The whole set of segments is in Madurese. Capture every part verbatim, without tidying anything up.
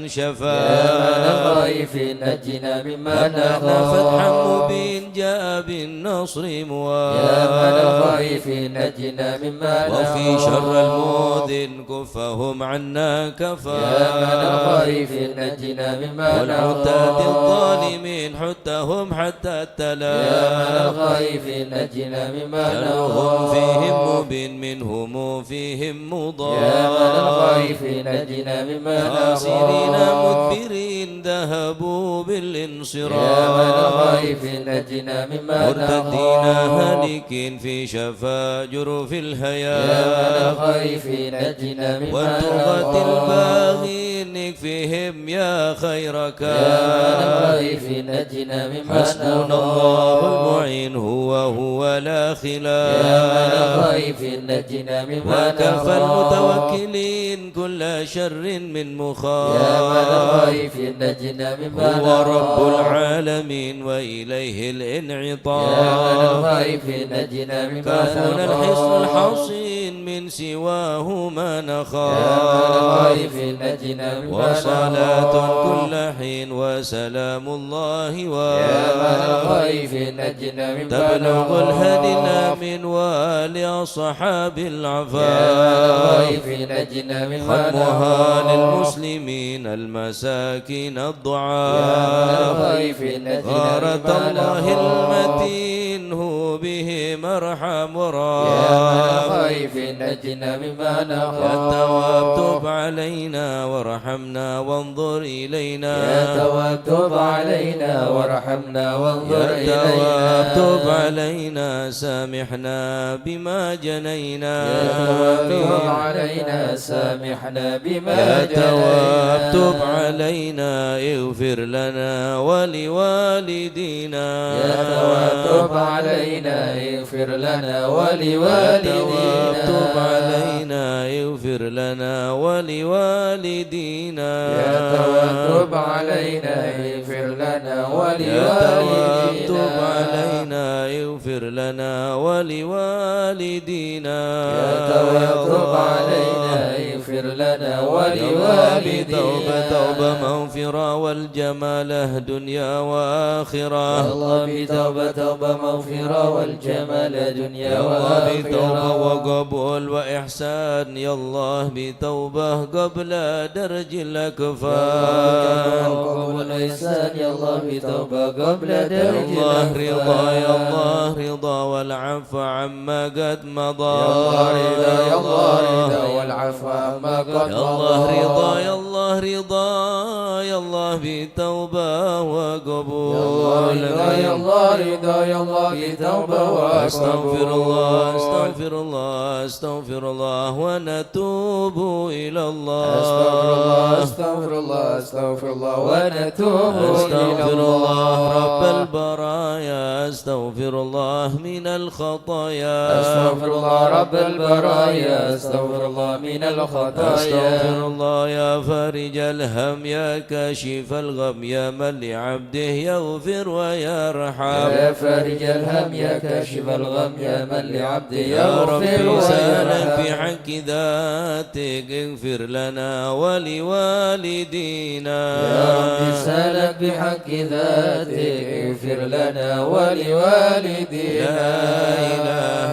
شفاء. يا معنى الخائفين نجنا مما نخاف. فتحا مبين جاء بالنصر موافقا. يا معنى الخائفين نجنا مما نخاف. وفي شر المؤذين كفهم عنا كفاء. يا معنى الخائفين نجنا مما نخاف. والعتاة الظالمين حتهم حتى التلال. يا معنى الخائفين نجنا مما نخاف. شرهم فيهم مبين منهم فيهم مضار. يا معنى الخائفين نجنا مما نخاف. خاسرين مدبرين ذهبوا بالانصراف. يا معنى الخائفين نجنا مما نخاف. مرتدين هالكين في شفا جرف الهيا. يا معنى الخائفين نجنا مما نخاف. والطغاة الباغين اكفهم يا خير كافي. يا معنى الخائفين نجنا مما نخاف. حسبنا الله المعين هو هو لا خلاف. يا معنى الخائفين نجنا مما نخاف. وكفى المتوكلين كل شر من مخاف. يا معنى الخائفين نجنا مما نخاف. هو رب العالمين وإليه الانعطاف. يا معنى الخائفين نجنا مما نخاف. كافنا الحصن الحصين من سواه ما نخاف. يا معنى الخائفين نجنا مما نخاف. وصلاة كل حين وسلام الله و يا معنى الخائفين نجنا مما نخاف. تبلغ الهدي الأمين ولأصحاب العفاف. يا معنى الخائفين نجنا مما نخاف. ختمها للمسلمين المساكين الضعاف. يا معنى الخائفين نجنا مما نخاف. غارة الله المتين هو بهم أرحم وراف. يا معنى الخائفين نجنا مما نخاف. يا تواب تب علينا وارحمنا وانظر إلينا. يا تواب تب علينا وارحمنا وانظر إلينا. يا تواب تب علينا سامحنا بما جنينا. يا تواب تب علينا سامحنا بما جنينا. يا تواب تب علينا اغفر لنا ولوالدينا. يا تواب تب علينا اغفر لنا ولوالدينا. يا تواب تب علينا اغفر لنا ولوالدينا. يا تواب تب علينا اغفر لنا ولوالدينا. يا تواب تب علينا اغفر لنا ولوالدينا. يا تواب تب علينا اغفر لنا ولوالدينا. يا الله بتوبة، توبة، توبة مغفرة والجمال دنيا وآخرة. يا الله بتوبة، توبة مغفرة والجمال دنيا وآخرة. يا الله بتوبة وقبول وإحسان، يا الله بتوبة قبل درج الأكفان. يا الله بتوبة وقبول وإحسان، يا الله بتوبة قبل درج الأكفان. يا الله رضا، يا الله رضا والعفو عما قد مضى. يا الله رضا، يا الله رضا والعفو عما قد مضى. يا الله رضا، يا الله رضا، يا الله بتوبة وقبول. يا الله رضا، يا الله رضا، يا الله بتوبة وقبول. أستغفر الله، أستغفر الله، أستغفر الله ونتوب إلى الله. أستغفر الله، أستغفر الله، أستغفر الله ونتوب إلى الله. أستغفر الله رب البرايا، أستغفر الله من الخطايا. أستغفر الله رب البرايا، أستغفر الله من الخطايا. أستغفر الله يا فارج الهم، يا كاشف الغم، يا من لعبده يغفر ويرحم. يا فارج الهم، يا كاشف الغم، يا من لعبده يغفر ويرحم. يا رب سألك بحق ذاتك اغفر لنا ولوالدينا. يا رب سألك بحق ذاتك اغفر لنا ولوالدينا. لا إله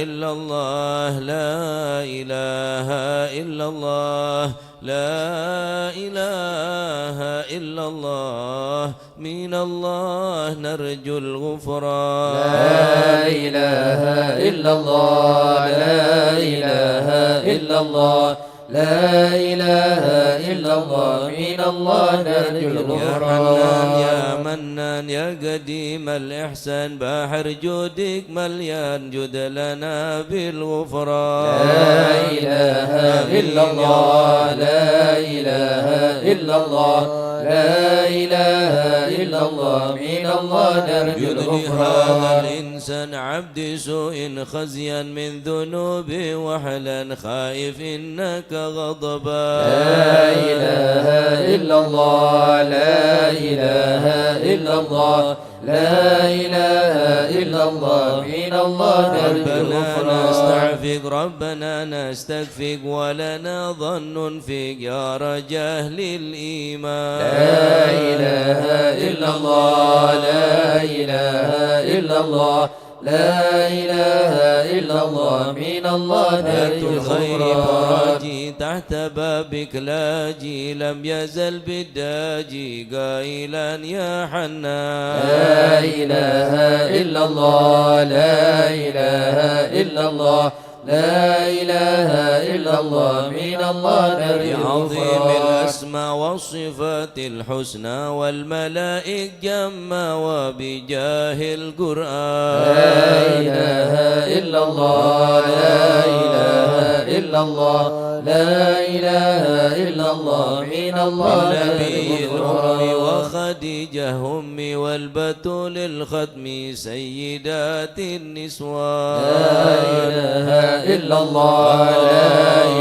إلا الله، لا إله إلا الله، لا إله إلا الله، من الله نرجو الغفران. لا إله إلا الله، لا إله إلا الله، لا إله إلا الله، من الله نرجو الغفران. يا حنان يا منان يا قديم الإحسان، بحر جودك مليان، جد لنا بالغفران. لا إله إلا الله، لا إله إلا الله، لا إله إلا الله، من الله نرجو الغفران. يدني هذا الإنسان عبد سوء خزيا من ذنوب وحلا، خائف إنك غضبان. لا إله إلا الله، لا إله إلا الله، لا إله إلا الله، من الله نرجو ربنا الغفران. نستعفيك، ربنا نستكفيك، ولنا ظن فيك يا رجا أهل الإيمان. لا إله إلا الله، لا إله إلا الله، لا إله إلا الله، من الله نرجو الخير الغفران. براجي تحت بابك لاجي، لم يزل بالداجي قائلا يا حنان. لا إله إلا الله، لا إله إلا الله، لا إله إلا الله، من الله نرجو الغفران. بعظيم الأسماء والصفات الحسنى والملائك جمع وبجاه القرآن. لا إله إلا الله، لا إله إلا الله، لا إله إلا الله، من الله نرجو الغفران. وخديجة أمي والبتول الختم سيدات النسوان. لا إله إلا الله، لا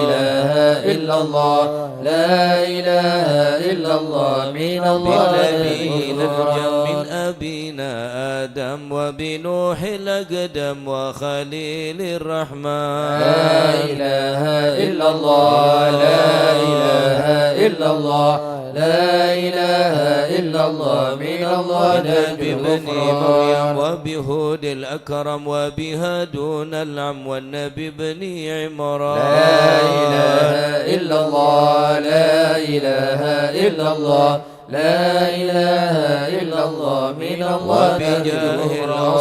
إله إلا الله، لا إله إلا الله، من الله نرجو الغفران. من أبينا آدم وبنوح الأقدم وخليل الرحمن. لا إله إلا الله، لا إله إلا الله، لا إله إلا الله، من الله نرجو الغفران. وبهود الأكرم وبهادون العم والنبي بن عمران. لا إله إلا الله، لا إله إلا الله، لا إله إلا الله، من الله نرجو الغفران.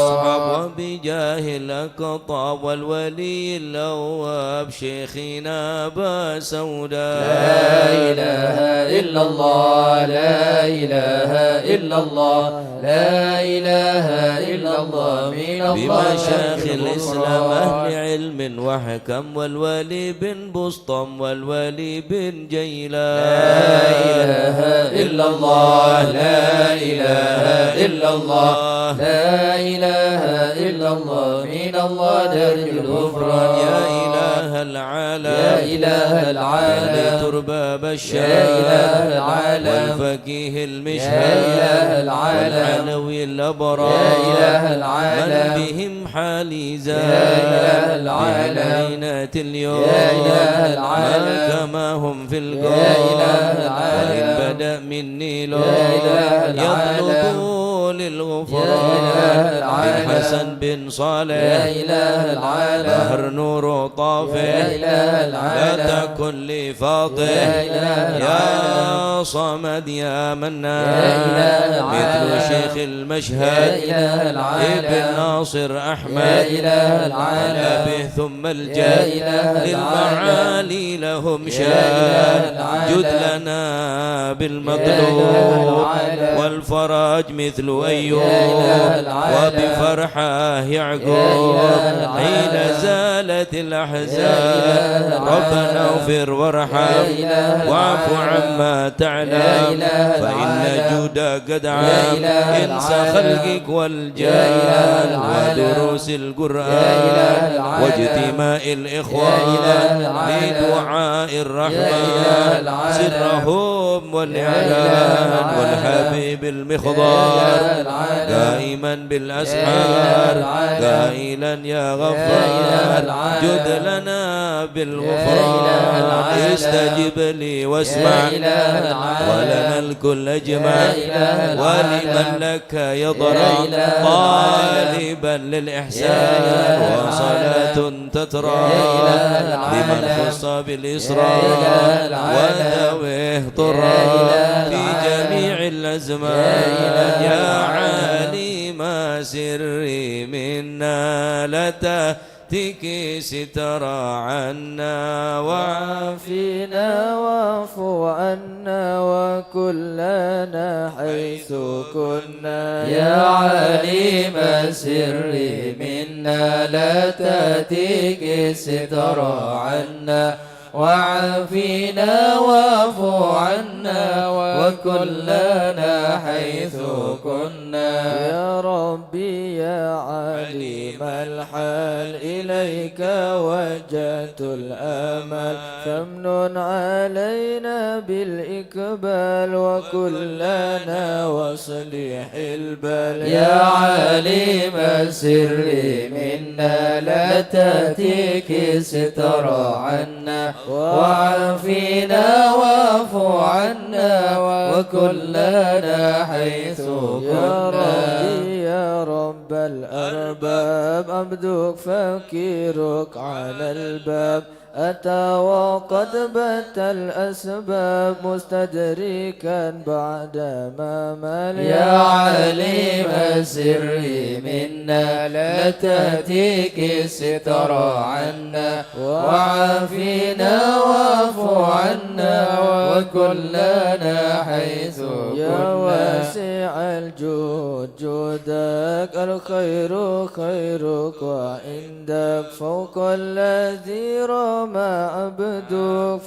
وبجاه الأقطاب والولي الأواب شيخنا أبا سوداء. لا إله إلا الله، لا إله إلا الله، لا إله إلا الله، من الله نرجو الغفران. بمشايخ الإسلام أهل علم وحكم والولي بن بسطام والولي بن جيلان. لا إله إلا الله، لا إله إلا الله، لا إله إلا الله، من الله نرجو الغفران. يا إله العالم، يا إله العالم، مليت رباب الشام، يا إله العالم، والفقيه المشهاب، يا إله العالم، والعلوي الأبرار، يا إله العالم، من بهم حالي زاد، يا إله العالم، بمدينة اليوم، يا إله العالم، ما كما هم في القوم، يا إله العالم، وإن بدأ مني لوم، يا إله العالم، يطلب للغفران، يا إله العالم، بن حسن بن صالح، يا إله العالم، بحر نور طافح، يا إله العالم، لا تكن لي فاضح، يا إله العالم، يا صمد يا منان، يا إله العالم، مثل شيخ المشهد، يا إله العالم، ابن ناصر أحمد، يا إله العالم، النبي ثم الجد، يا إله العالم، للمعالي لهم، يا إله العالم، جد لنا بالمطلوب، يا إله العالم، والفرج مثل أيوب، يا إله العالم، وبفرحة يعقوب، يا إله العالم، حين زالت الأحزان، يا إله العالم، ربنا اغفر وارحم، يا إله العالم، واعف عما تعلم، يا إله العالم، فإن جودك قد عام، يا إله العالم، إنس خلقك والجان، يا إله العالم، ودروس القرآن، يا إله العالم، واجتماع الإخوان، يا إله العالم، لدعاء الرحمن، يا إله العالم، سرهم والإعلان، يا إله العالم، والحبيب المخضر، يا إله العالم، دائما بالأسحار، يا إله العالم، قائلا يا غفار، يا إله العالم، جد لنا بالغفران، يا إله العالم، استجب لي واسمع، يا إله العالم، ولنا الكل أجمع، يا إله العالم، ولمن لك يضرع، يا إله العالم، طالبا للإحسان، يا إله العالم، وصلاة تترى، يا إله العالم، لمن خص بالإسراء، يا إله العالم، وذويه طرا، يا إله العالم، في جميع الأزمان، يا إله العالم، يا عليم سري منا لا تهتك سترا عنا وعافينا واعف عنا وكن لنا حيث كنا. يا عليم السر منا لا تهتك سترا عنا، وعافينا واعف عنا، وكن لنا حيث كنا. يا رب ربي يا عليم الحال، إليك وجهت الآمال، فامنن علينا بالإقبال، وكن لنا وأصلح البال. يا عليم السر منا لا تأتيك ستر عنا، وعافينا واعف عنا، وكن لنا حيث يا كنا. ربي يا رب الأرباب، عبدك فقيرك على الباب، أتى وقد بت الأسباب، مستدركا بعد ما مال. يا عليم السر منا لا تأتيك ستر عنا، وعافينا واعف عنا، وكن لنا حيث يا كنا. واسع الجود جودك، الخير خيرك وعندك، فوق الذي رام عبدك،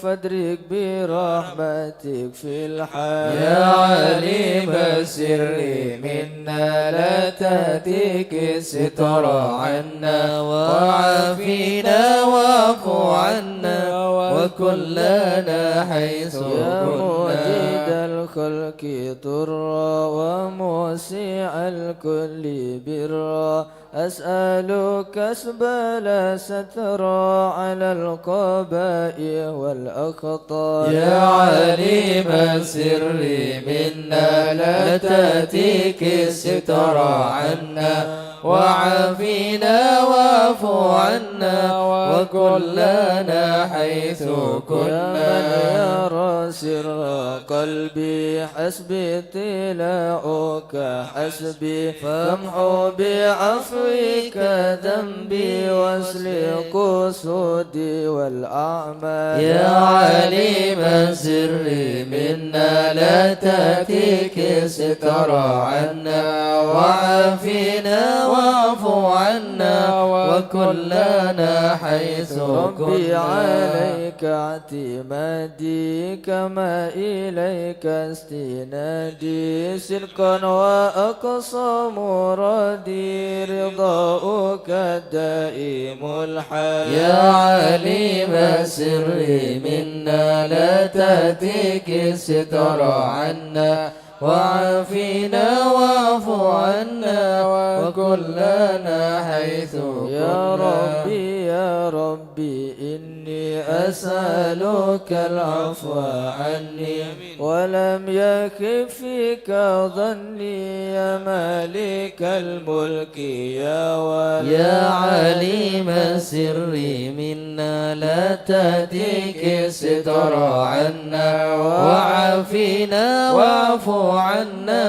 فادرك برحمتك في الحال. يا عليم السر منا لا تأتيك ستر عنا، وعافينا واعف عنا، وكن لنا حيث يا كنا. موجد الخلق طرا، وموسع الكل برا، أسألك أسبل سترا على القبائح والأخطار. يا عليم السر منا لا تأتيك ستر عنا، وعافينا واعف عنا، وكن لنا حيث يا من كنا. يرى سر قلبي، حسبي اطلاعك حسبي، فامحو بعفوك ذنبي، واصلح قصودي والأعمال. يا عليم السر منا لا تأتيك ستر عنا، وعافينا واعف عنا، وكن لنا حيث ربي كنا. عليك اعتمادي، كما إليك استنادي، صدقا وأقصى مرادي، رضاؤك دائم الحال. يا عليم السر منا لا تأتيك ستر عنا، وعافينا واعف عنا، وكن لنا حيث يا كنا. ربي يا ربي، إني أسألك العفو عني، ولم يخب فيك ظني، يا مالك الملك يا ولي. يا عليم السر منا لا تأتيك ستر عنا، وعافينا واعف عنا،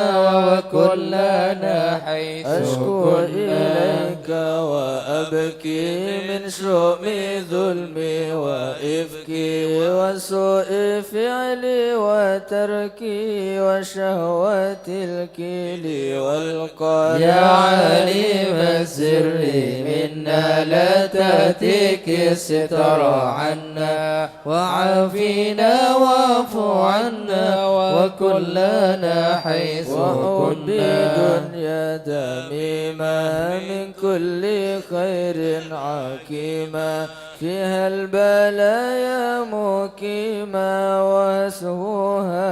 وكن لنا حيث أشكو كنا. إليك وأبكي من شؤم ظلمي وإفكي، وسوء فعلي وتركي، وشهوة الكيل والقال. يا عليم السر منا لا تأتيك ستر عنا، وعافينا واعف عنا، وكن لنا حيث وحب كنا. دنيا ذميمة، من كل خير عقيمة، فيها البلايا مقيمة، وحسبها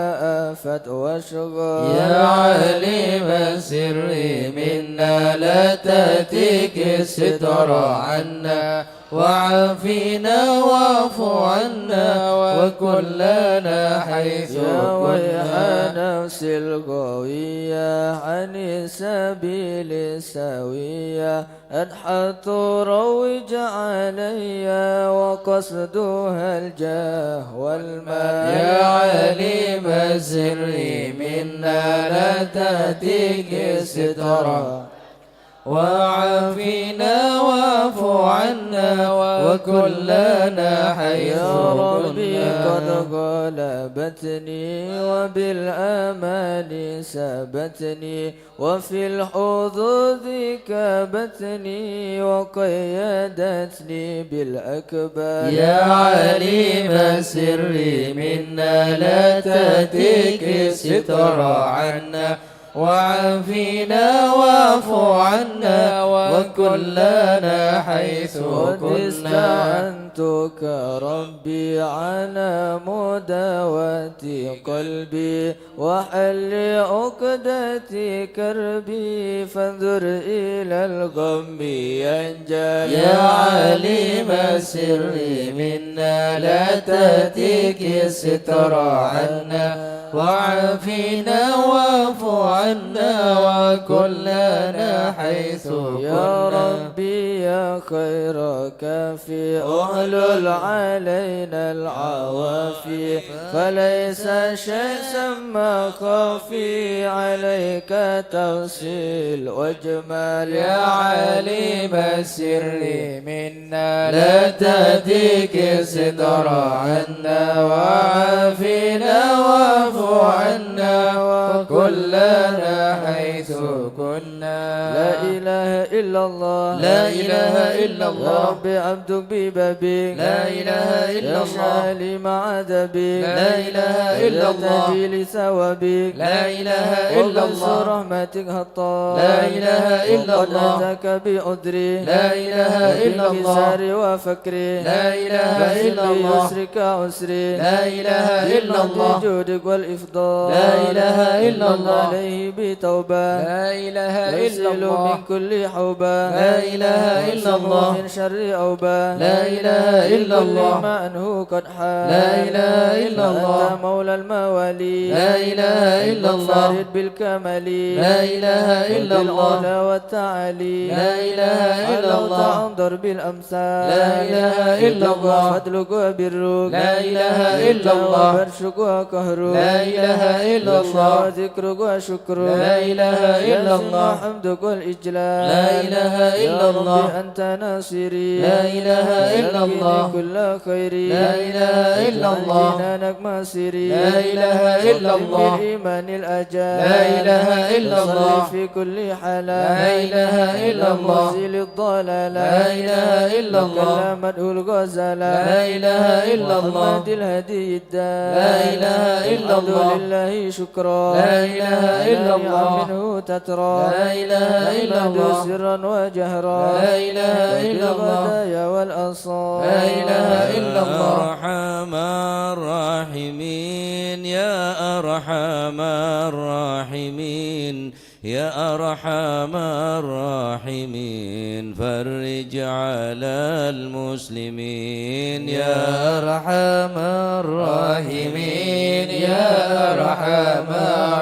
آفات وأشغال. يا عليم السر منا لا تأتيك ستر عنا، وعافينا واعف عنا، وكن لنا حيث يا ويح كنا. نفسي الغوية عن السبيل السوية، أضحت تروج علي وقصدها الجاه والمال. يا عليم السر منا لا تأتيك سترا، وعافينا واعف عنا وكن لنا حيث يا ربي كنا. قد غلبتني وبالأماني سبتني، وفي الحظوظ كابتني وقيدتني بالأكباد. يا عليم السر منا لا تأتيك سترا عنا، وعافنا واعف عنا وكن لنا حيث كنا. استعنتك ربي على مداواة قلبي وحل عقدة كربي، فانظر إلى الغم ينجلي. يا عالم السر منا لا تهتك الستر عنا، وعافنا واعف عنا وكن لنا حيث كنا. يا ربي يا خير كافي، احلل علينا العوافي، فليس شيء سمى خافي، عليك تفصيل وإجمال. يا عالم السر منا لا تهتك الستر عنا، وعافنا واعف عنا وكن لنا حيث كنا. لا إله إلا الله. لا إله إلا الله. يا ربي عبدك ببابك. لا إله إلا الله. يا شاعلي مع عذابك. لا إله إلا الله. يا تهدي لثوابك. لا إله إلا الله. وغيث رحمتك هطل. لا إله إلا الله. وقد أتاك بعذري. لا إله إلا الله. بانكساري وفقري. لا إله إلا الله. بيسرك عسري. لا إله إلا الله. بجودك والإفضال. لا إله إلا الله. عليه بتوبة. لا إله إلا الله. تزيل من كل حوبة. لا إله إلا الله. من شر أوبة. لا إله إلا الله. كل ما عنه قد حال. لا إله إلا الله. أنت مولى الموالي. لا إله إلا الله. منفرد بالكمال. لا إله إلا الله. بالعلا والتعالي. لا إله إلا الله. علوت عن ضرب الأمثال. لا إله إلا الله. فضلك وبرك. لا إله إلا الله. وبطشك وقهرك. لا إله إلا الله. وذكرك وشكرك. لا إله إلا الله. يلزم حمدك والإجلال. لا إله إلا الله. يا رب أنت ناصري. لا إله إلا الله. سلكني كل خيري. لا إله إلا الله. واجعل جنانك مصيري. لا إله إلا الله. بالإيمان الأجال. لا إله إلا الله. وصلي في كل حال. لا إله إلا الله. مزيل الضلال. لا إله إلا الله. كلمته الغزالة. لا إله إلا الله. محمد الهادي الدال. لا إله إلا الله. الحمد لله شكرا. لا إله إلا الله. منه تترى. لا إله إلا الله. سرا وجهرا. لا إله إلا الله. وبالغدايا والأصال. لا إله إلا الله. يا أرحم الراحمين، يا أرحم الراحمين. يا أرحم الراحمين، فرج على المسلمين. يا أرحم الراحمين، يا أرحم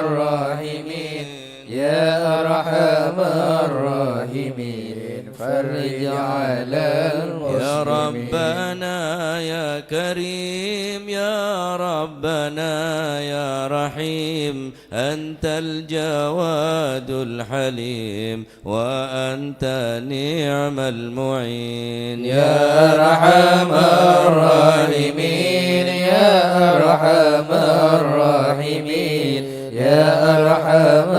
الراحمين، يا أرحم الراحمين، فرج على المسلمين. يا ربنا يا كريم، يا ربنا يا رحيم، أنت الجواد الحليم، وأنت نعم المعين. يا أرحم الراحمين، يا أرحم الراحمين، يا أرحم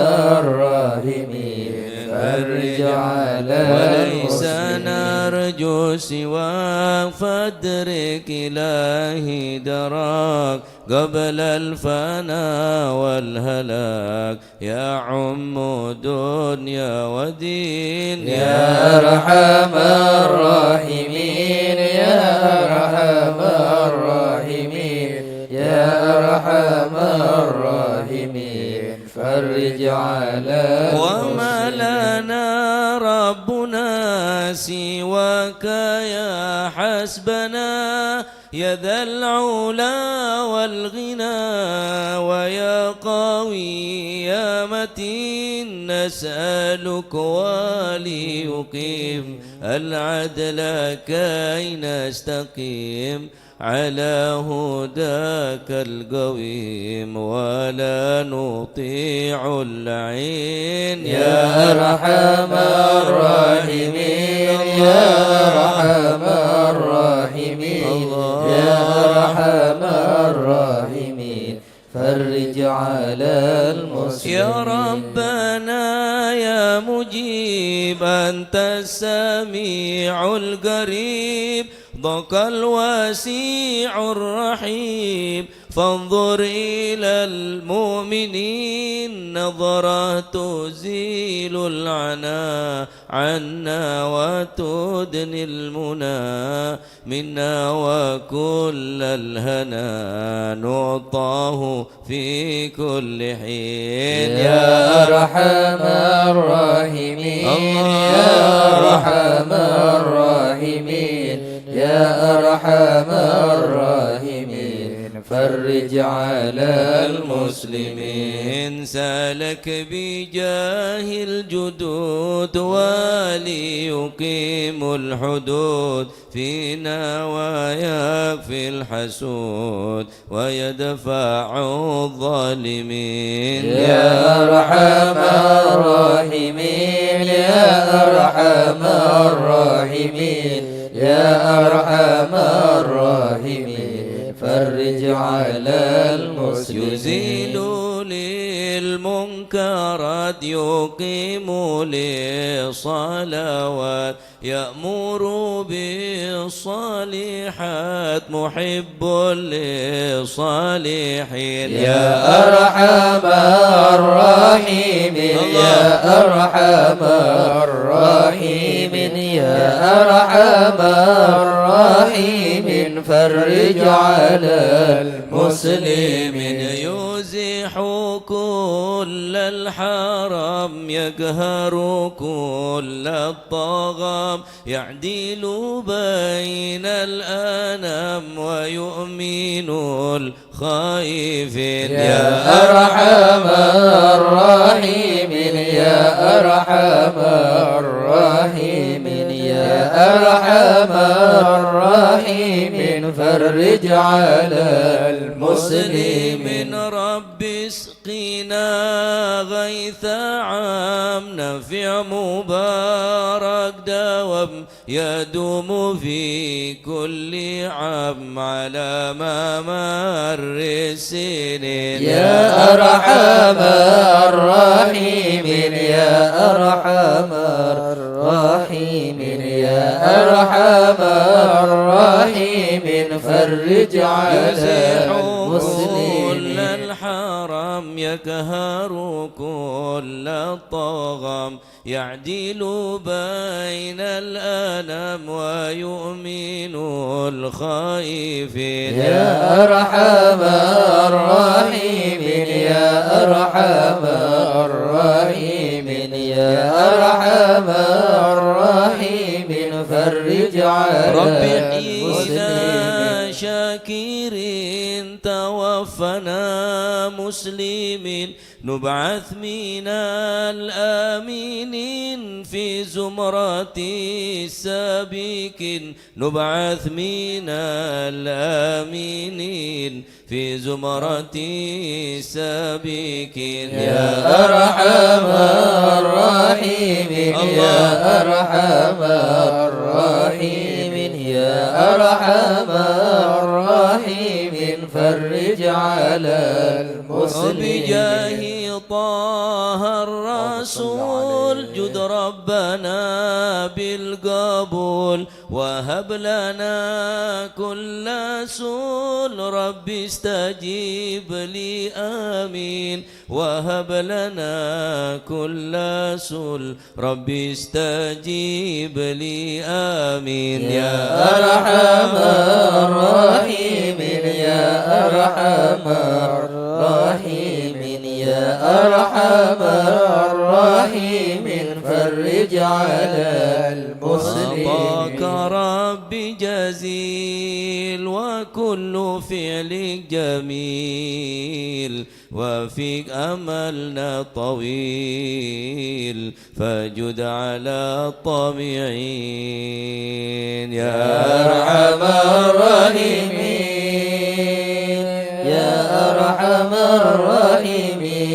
الراحمين، فرج على وليس المسلمين. نرجو سواك، فأدرك إلهي دراك، قبل الفنا والهلاك، يعم دنيا ودين. يا أرحم الراحمين، يا أرحم الراحمين، يا أرحم الراحمين، فرج على وما المسلمين. لنا ربنا سواك يا حسبنا، يا ذا العلا والغنى، ويا قوي يا متين، نسألك وليقيم العدل كي نستقيم على هداك القويم، ولا نطيع اللعين. يا أرحم الراحمين، يا أرحم الراحمين، الله. يا أرحم الراحمين، فرج على المسلمين. يا ربنا يا مجيب، أنت السميع القريب، ضاق الواسع الرحيم، فانظر إلى المؤمنين نظرة تزيل العنا عنا وتدني المنى منا وكل الهنا نعطاه في كل حين. يا أرحم الراحمين، الله. يا أرحم الراحمين، يا أرحم الراحمين، فرج على المسلمين. سالك بجاه الجدود وليقيم الحدود فينا ويكفي الحسود ويدفع الظالمين. يا أرحم الراحمين، يا أرحم الراحمين، يا أرحم الراحمين، فرج على المسلمين. يزيل للمنكرات، يقيم للصلوات، يأمر بالصالحات، محب للصالحين. يا أرحم الراحمين، يا أرحم الراحمين، يا أرحم الراحمين، فرج على المسلمين. يزيح كل الحرام، يقهر كل الطغام، يعدل بين الأنام ويؤمن الخائفين. يا أرحم الراحمين، يا أرحم الراحمين، يا أرحم الراحمين، فرج على المسلمين. رب اسقنا غيث عام نافع مبارك دوام يدوم في كل عام على ما مر السنين. يا أرحم الراحمين، يا أرحم الراحمين، يا أرحم الراحمين، فرج على المسلمين. كل الحرام يقهر كل الطغام يعدل بين الأنام ويؤمن الخائفين. يا أرحم الراحمين، يا أرحم الراحمين، يا أرحم الراحمين، فرج على رب حينا المسلمين. شاكرين توفنا مسلمين نبعث من الآمنين في زمرة السابقين، نبعث من الآمنين في زمرة السابقين. يا أرحم الراحمين، يا الله. أرحم الراحمين، يا أرحم الراحمين، فرج على المسلمين. وبجاه طه الرسول جد ربنا بالقبول وهب لنا كل سول رب استجب لي آمين. وهب لنا كل سول رب استجب لي آمين. يا أرحم الراحمين، يا أرحم الراحمين، يا أرحم الراحمين، فرج على المسلمين. عطاك ربي جزيل وكل فعل جميل وفق أملنا الطويل فجد على الطامعين. يا أرحم الراحمين، يا أرحم الراحمين،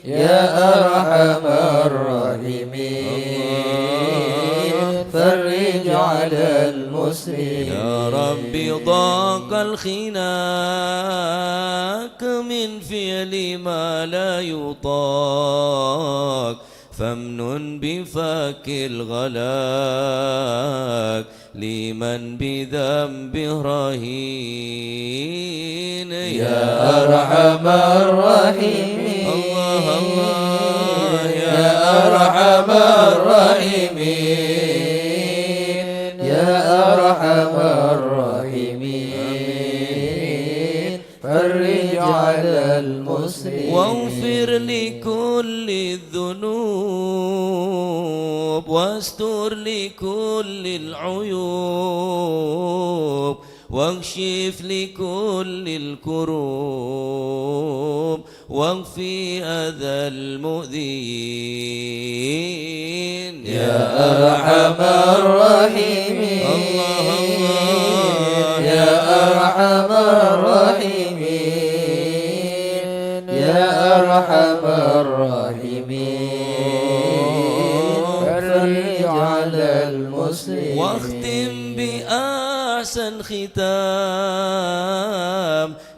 يا أرحم الراحمين، فرج على المسلمين. يا رب ضاق الخناق من فعل ما لا يطاق، فامنن بفك الغلاق لمن بذنبه رهين. يا أرحم الراحمين. الله، الله، يا يا أرحم الراحمين. يا أرحم الراحمين. فرج على المسلمين. واغفر لكل الذنوب واستر لكل العيوب واكشف لكل الكروب واكف أذى المؤذين. يا أرحم الراحمين. الله، الله. يا أرحم الراحمين. يا أرحم الراحمين. فرج على المسلمين. واختم بأحسن ختام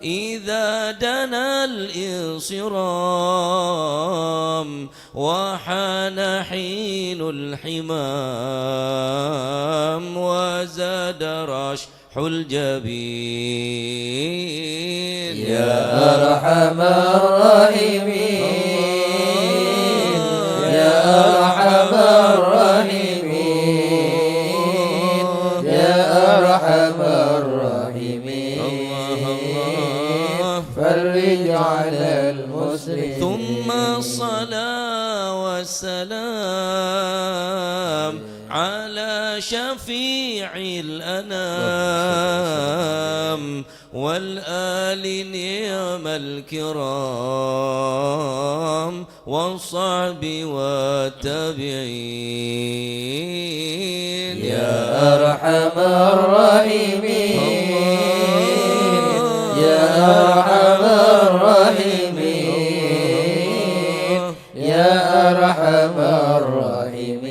إذا دنا الانصرام وحان حين الحمام وزاد رشح الجبين. يا أرحم الراحمين. يا أرحم الراحمين. يا أرحم الراحمين. الله، الله. فرج على المسلمين. ثم الصلاة والسلام على شفيع الأنام والآل نعم الكرام والصحب والتابعين. يا أرحم الراحمين. يا أرحم الراحمين. يا أرحم الراحمين.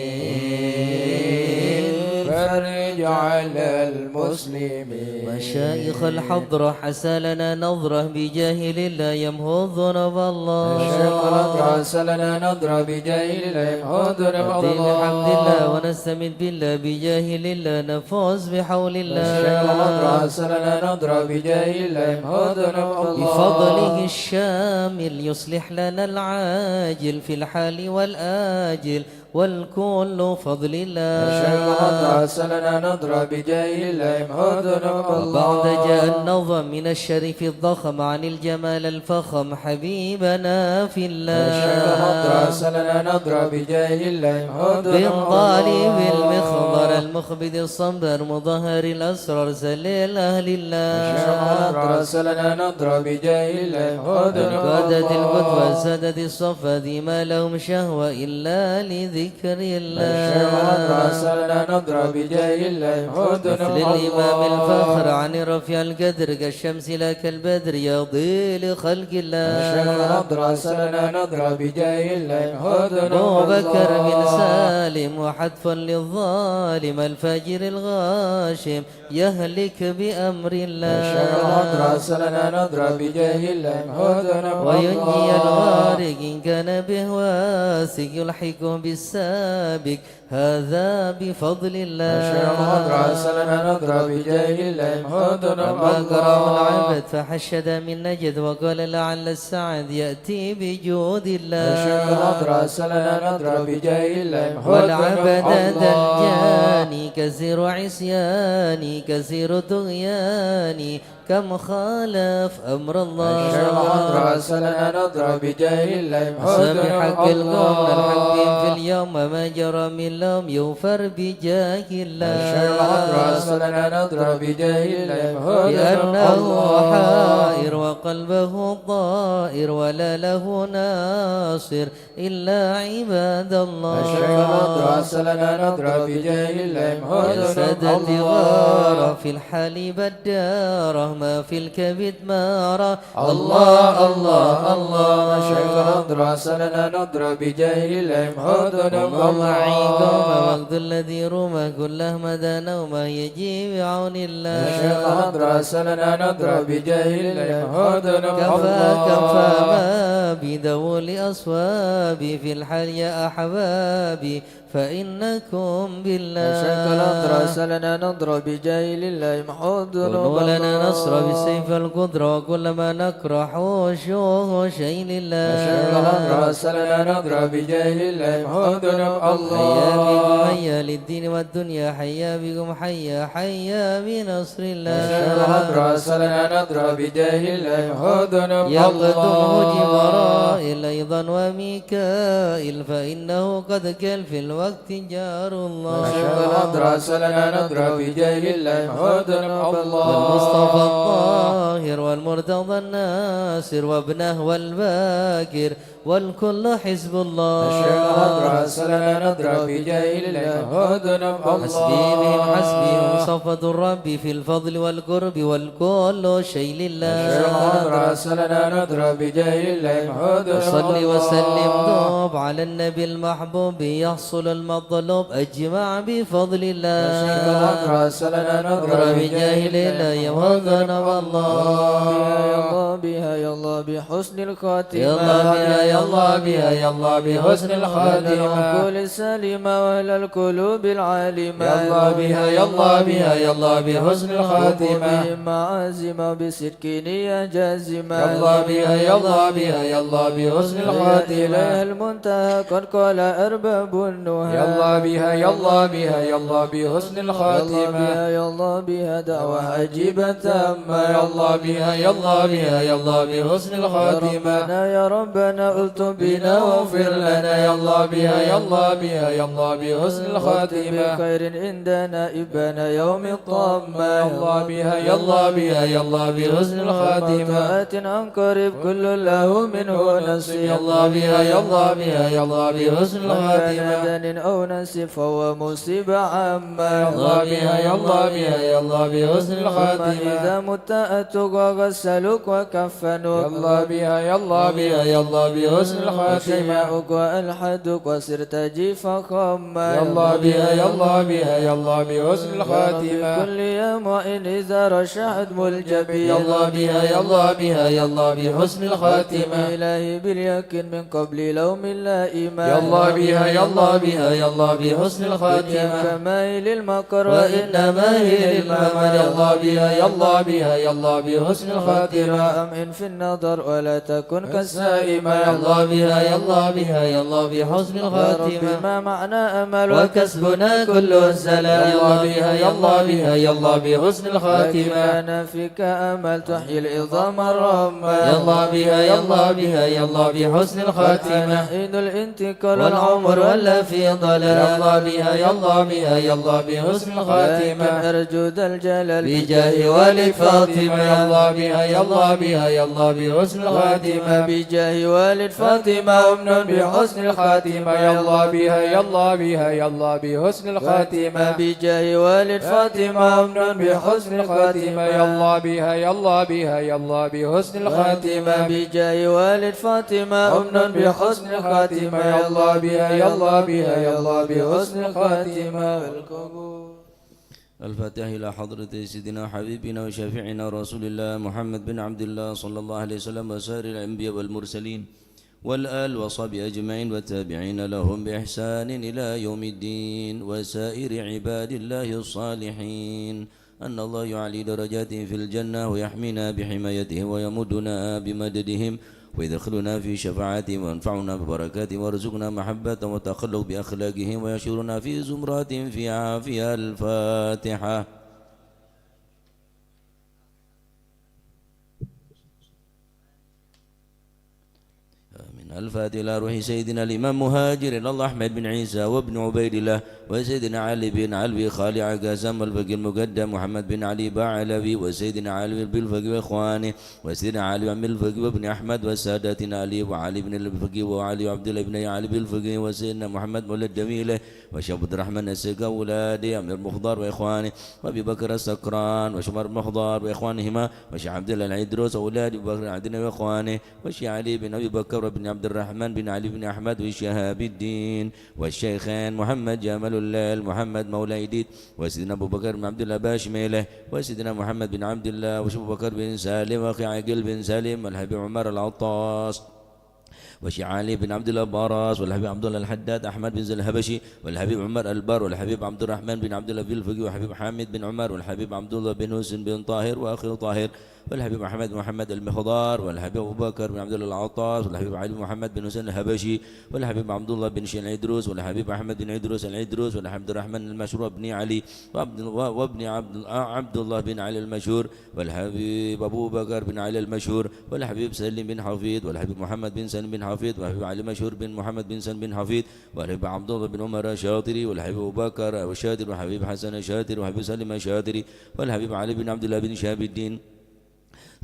فرج على المسلمين. مشايخ الحضرة، حسى لنا نظرة بجاه لله يمحو الذنوب الله. مشايخ الحضرة، حسى لنا نظرة بجاه لله يمحو الذنوب الله. الحمد لله ونستمد بالله بجاه لله نفوز بحول الله. مشايخ الحضرة، حسى لنا نظرة بجاه لله يمحو الذنوب الله. بفضله الشامل يصلح لنا العاجل في الحال والآجل والكل فضل الله. مشايخ الحضرة، حسى لنا نظرة بجاه لله يمحو الذنوب الله. وبعد جاء النظم من الشريف الضخم عن الجمال الفخم حبيبنا في الله. مشايخ الحضرة، حسى لنا نظرة بجاه لله يمحو الذنوب الله. بالطالب المخضر المخبذ الصبر مظهر الأسرار سليل أهل الله. مشايخ الحضرة، حسى لنا نظرة بجاه لله يمحو الذنوب الله. القادة القدوة سادة الصفا ذي ما لهم شهوة إلا لذكر الله. مشايخ الحضرة، حسى لنا نظرة بجاه لله يمحو الذنوب الله. مثل الإمام الفخر عن رفيع القدر كالشمس لا كالبدر يضيء لخلق الله. مشايخ الحضرة، حسى لنا نظرة بجاه لله يمحو الذنوب الله. أبو بكر بن سالم وحتفا للظالم الفاجر الغاشم يهلك بأمر الله. مشايخ الحضرة، حسى لنا نظرة بجاه لله يمحو الذنوب الله. وينجي الغارق إن كان به واثق يلحقه بالسابق هذا بفضل الله. مشايخ الحضرة، حسى لنا نظرة بجاه لله يمحو الذنوب الله. وما قرأه العبد فحشد من نجد وقال لعل السعد يأتي بجود الله. مشايخ الحضرة، حسى لنا نظرة بجاه لله يمحو الذنوب الله. والعبد ذا الجاني كثير عصياني كثير طغياني كم خالف أمر الله. مشايخ الحضرة، حسى لنا نظرة بجاه لله يمحو الذنوب الله. أصحاب حق القوم الحق في اليوم ما جرى من لوم يغفر بجاه الله. مشايخ الحضرة، حسى لنا نظرة بجاه لله يمحو الذنوب الله. لأنه حائر وقلبه طائر ولا له ناصر إلا عباد الله. مشايخ الحضرة، حسى لنا نظرة بجاه لله يمحو الذنوب الله. يا سادتي غارة في الحال بدارة ما في الكبد مارة. الله، الله، الله. مشايخ الحضرة، حسى لنا نظرة بجاه لله يمحو الذنوب الله. اللهم أعينكم وقت الذي روما كل أحمد نوما يجي بعون الله. مشايخ الحضرة، حسى لنا نظرة بجاه لله يمحو الذنوب الله. كفى، كفى ما ذوي الأصواب في الحال يا أحبابي، فإنكم بالله. أشرق الأطراس لنا نضرب بجاه لله محو الذنوب كونوا لنا الله. نصرا بسيف القدرة، وكل ما نكره وشوه شيء لله. أشرق الأطراس لنا نضرب بجاه لله محو الذنوب الله. حيا بكم حيا للدين والدنيا، حيا بكم حيا، حيا بنصر الله. أشرق الأطراس لنا نضرب بجاه لله محو الذنوب الله. يقدمه جبرائيل أيضا وميكائيل، فإنه قد قال في الوقت جار الله. أشرق الأطراس لنا نضرب بجاه لله محو الذنوب الله. والمصطفى الطاهر والمرتضى الناصر وابنه والباقر والكل حزب الله. أشرق الأطراس لنا نضرب بجاه لله محو الذنوب الله. حسبي بهم حسبي هم صفوة ربي في الفضل والقرب والكل شيء لله. أشرق الأطراس لنا نضرب بجاه لله محو الذنوب الله. وصل وسلم دوب على النبي المحبوب يحصل المطلوب أجمع بفضل الله. أشرق الأطراس لنا نضرب بجاه لله محو الذنوب الله. يا الله بها يا الله بحسن الخاتمة. يا الله بها يا الله بها يا الله بحسن الخاتمة. العقول السليمة وأهل القلوب العالمة. يا الله بها يا الله بها يا الله بحسن الخاتمة. بهم معازم بصدق نية جازمة. يا الله بها يا الله بها يا الله بحسن الخاتمة. إليها المنتهى قد قال أرباب النهى. يا الله بها يا الله بها يا الله بحسن الخاتمة. يا الله بها يا الله بها دعوة عجيبة تامة. يا الله بها يا الله بها يا الله بحسن الخاتمة. يا ربنا يا ربنا الطف بنا واغفر لنا. يا الله بها يا الله بها يا الله بحسن الخاتمة. بخير عند نائبنا يوم الطامة. يا الله بها يا الله بها يا الله بحسن الخاتمة. آت عن قريب كل له منه نصيب. يا الله بها يا الله بها يا الله بحسن الخاتمة. من كان دانيا أو نصيب فهو مصيب عامة. يا الله بها يا الله بها يا الله بحسن الخاتمة. إذا مت أتوك وغسلوك وكفنوك. يا الله بها يا الله بها يا الله بحسن الخاتمة. وشيعوك وألحدوك وصرت جيفا خاما. يا الله بها يا الله بها يا الله بحسن الخاتمة. كل يا معين إذا رشحت ملجبي. يا الله بها يا الله بها يا الله بحسن الخاتمة. إلهي باليقين من قبل لوم اللائمة. يا الله بها يا الله بها يا الله بحسن الخاتمة. كماهل المقر وإنما هي للممر. يا الله بها يا الله بها يا الله بحسن الخاتمة. أمعن في النظر ولا تكن كالسائمة. يا الله بها يا الله بها يا الله بحسن الخاتمة. يا رب ما معنا أمل وكسبنا كله سلام. يا الله بها يا الله بها يا الله بحسن الخاتمة. لكننا فيك أمل تحيي العظام الرمة. يا الله بها يا الله بها يا الله بحسن الخاتمة. حين الانتقال والعمر ولى في ضلال. يا الله بها يا الله بها يا الله بحسن الخاتمة. لكن أرجو ذا الجلال بجاه والد فاطمة. يا الله بها يا الله بها يا الله بحسن الخاتمة. بجاه والد فاطمة أمن بحسن الخاتمة. يا الله بها يا الله بها يا الله بحسن الخاتمة. بجاه والد فاطمة أمن بحسن الخاتمة. يا الله بها يا الله بها يا الله بحسن الخاتمة. بجاه والد فاطمة أمن بحسن الخاتمة. يا الله بها يا الله بها يا الله بحسن الخاتمة. الفاتحة إلى حضرة سيدنا وحبيبنا وشفيعنا رسول الله محمد بن عبد الله صلى الله عليه وسلم وسائر الأنبياء والمرسلين والآل وصحبه أجمعين والتابعين لهم بإحسان إلى يوم الدين وسائر عباد الله الصالحين. أن الله يعلي درجاتهم في الجنة ويحمينا بحمايتهم ويمدنا بمددهم ويدخلنا في شفاعتهم وينفعنا ببركاتهم ويرزقنا محبتهم والتخلق بأخلاقهم ويحشرنا في زمرتهم في عافية. الفاتحة. آمين. الفاتحة إلى روح سيدنا الإمام مهاجر إلى الله أحمد بن عيسى وابن عبيد الله وسيدنا علي بن علوي خالع قاسم الفقيه المقدم محمد بن علي بعلوي وسيدنا علوي بالفقيه وإخوانه وسيدنا علي عم الفقيه وابن أحمد وساداتنا علي وعلي بن الفقيه وعلي وعبد الله بن علي بالفقيه وسيدنا محمد مولى الدميلة وشيخ عبد الرحمن السقا وأولاده أمير مخضر وإخوانه وأبي بكر السكران وشمر مخضر وإخوانهما وشيخ عبد الله العيدروس وأولاد أبي بكر العدنان وإخوانه وشيخ علي بن أبي بكر وابن عبد الرحمن بن علي بن أحمد وشهاب الدين والشيخين محمد جمال الليل محمد مولى إيديد وسيدنا أبو بكر بن عبد الله باشميله وسيدنا محمد بن عبد الله وأبو بكر بن سالم وأخي عقيل بن سالم والحبيب عمر العطاس والشيخ علي بن عبد الله باراس، والحبيب عبد الله الحداد، أحمد بن زيد الحبشي، والحبيب عمر البر، والحبيب عبد الرحمن بن عبد الله بن الفقي، والحبيب حامد بن عمر، والحبيب عبد الله بن حسين بن طاهر وأخي طاهر، والحبيب أحمد محمد المخضار، والحبيب أبو بكر بن عبد الله العطاس، والحبيب علي محمد بن حسين الحبشي، والحبيب عبد الله بن شين العدروس، والحبيب أحمد بن عدروس العدروس، والحبيب عبد الرحمن المشهور بن علي، وعبد، و-، وابن عبد، عبد الله بن علي المشهور، والحبيب أبو بكر بن علي المشهور، والحبيب سليم بن حفيظ، والحبيب محمد بن سليم بن حفيظ، والحبيب علي مشهور بن محمد بن سليم بن حفيظ، والحبيب عبد الله بن عمر الشاطري، والحبيب أبو بكر الشاطري، والحبيب حسن الشاطري، والحبيب سليم الشاطري، والحبيب علي بن عبد الله بن شهاب الدين.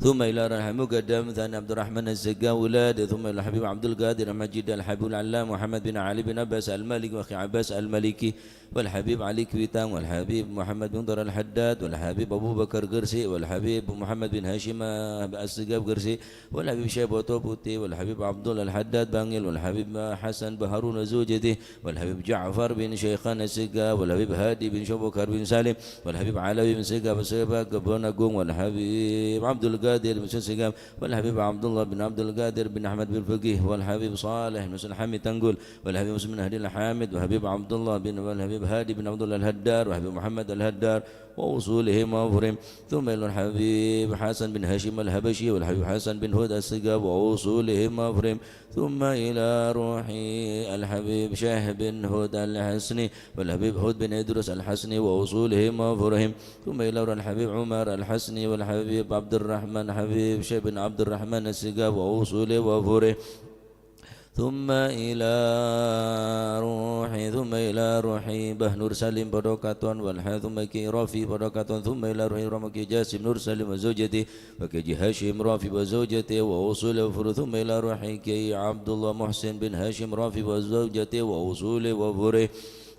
ثم إلى روح المقدم ثاني عبد الرحمن الزقا ولاده، ثم إلى الحبيب عبد القادر المجيد، الحبيب العلامة محمد بن علي بن عباس المالكي، وأخي عباس المالكي، والحبيب علي كويتان، والحبيب محمد بن طارق الحداد، والحبيب أبو بكر قرسي، والحبيب محمد بن هاشم الزقا قرسي، والحبيب شيبة بوتو بوتي، والحبيب عبد الله الحداد بانقل، والحبيب حسن بن هارون وزوجته، والحبيب جعفر بن شيخان الزقا، والحبيب هادي بن شبكر بن سالم، والحبيب علوي بن الزقا بسيبا قبون أقوم، والحبيب عبد القادر بن سقم، والحبيب عبد الله بن عبد القادر بن أحمد بن فقيه، والحبيب صالح بن سلحمي تنقل، والحبيب مسلم بن هادي الحامد، والحبيب عبد الله بن، والحبيب هادي بن عبد الله الهدار، والحبيب محمد الهدار، وأصولهم وفروعهم. ثم إلى الحبيب حسن بن هاشم الحبشي، والحبيب حسن بن هود الزقا، وأصولهم وفروعهم. ثم إلى روح الحبيب شيخ بن هود الحسني، والحبيب هود بن إدريس الحسني، وأصولهم وفروعهم. ثم إلى روح الحبيب عمر الحسني، والحبيب عبد الرحمن حبيب شيخ بن عبد الرحمن الزقا، وأصوله وفروعه. ثم إلى روح، ثم إلى روح باه نور سليم بودو كاتون، والحبيب ثم كي رافي بودو كاتون، ثم إلى روح رمكي جاسم نور سليم وزوجته، وكي جي هاشم رافي وزوجته وأصوله وفروعه، ثم إلى روح كي عبد الله محسن بن هاشم رافي وزوجته وأصوله وفروعه،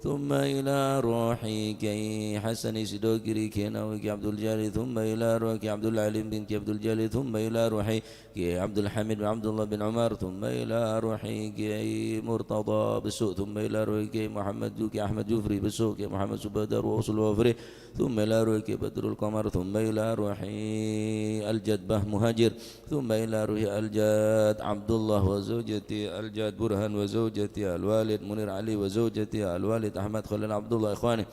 ثم إلى روح كي حسن سيدوكري كينا وكي عبد الجليل، ثم إلى روح كي عبد العليم بن كي عبد الجليل، ثم إلى روح كي عبد الحميد بن عبد الله بن عمر، ثم إلى روح كي مرتضى بسوق، ثم إلى روح كي محمد كي أحمد جفري بسوق، كي محمد سبادار وأصوله وفروعه، ثم إلى روح كي بدر القمر، ثم إلى روح الجد باه مهاجر، ثم إلى روح الجد عبد الله وزوجته، الجد برهان وزوجته، الوالد منير علي وزوجته، الوالد أحمد خليل عبد الله، إخواني،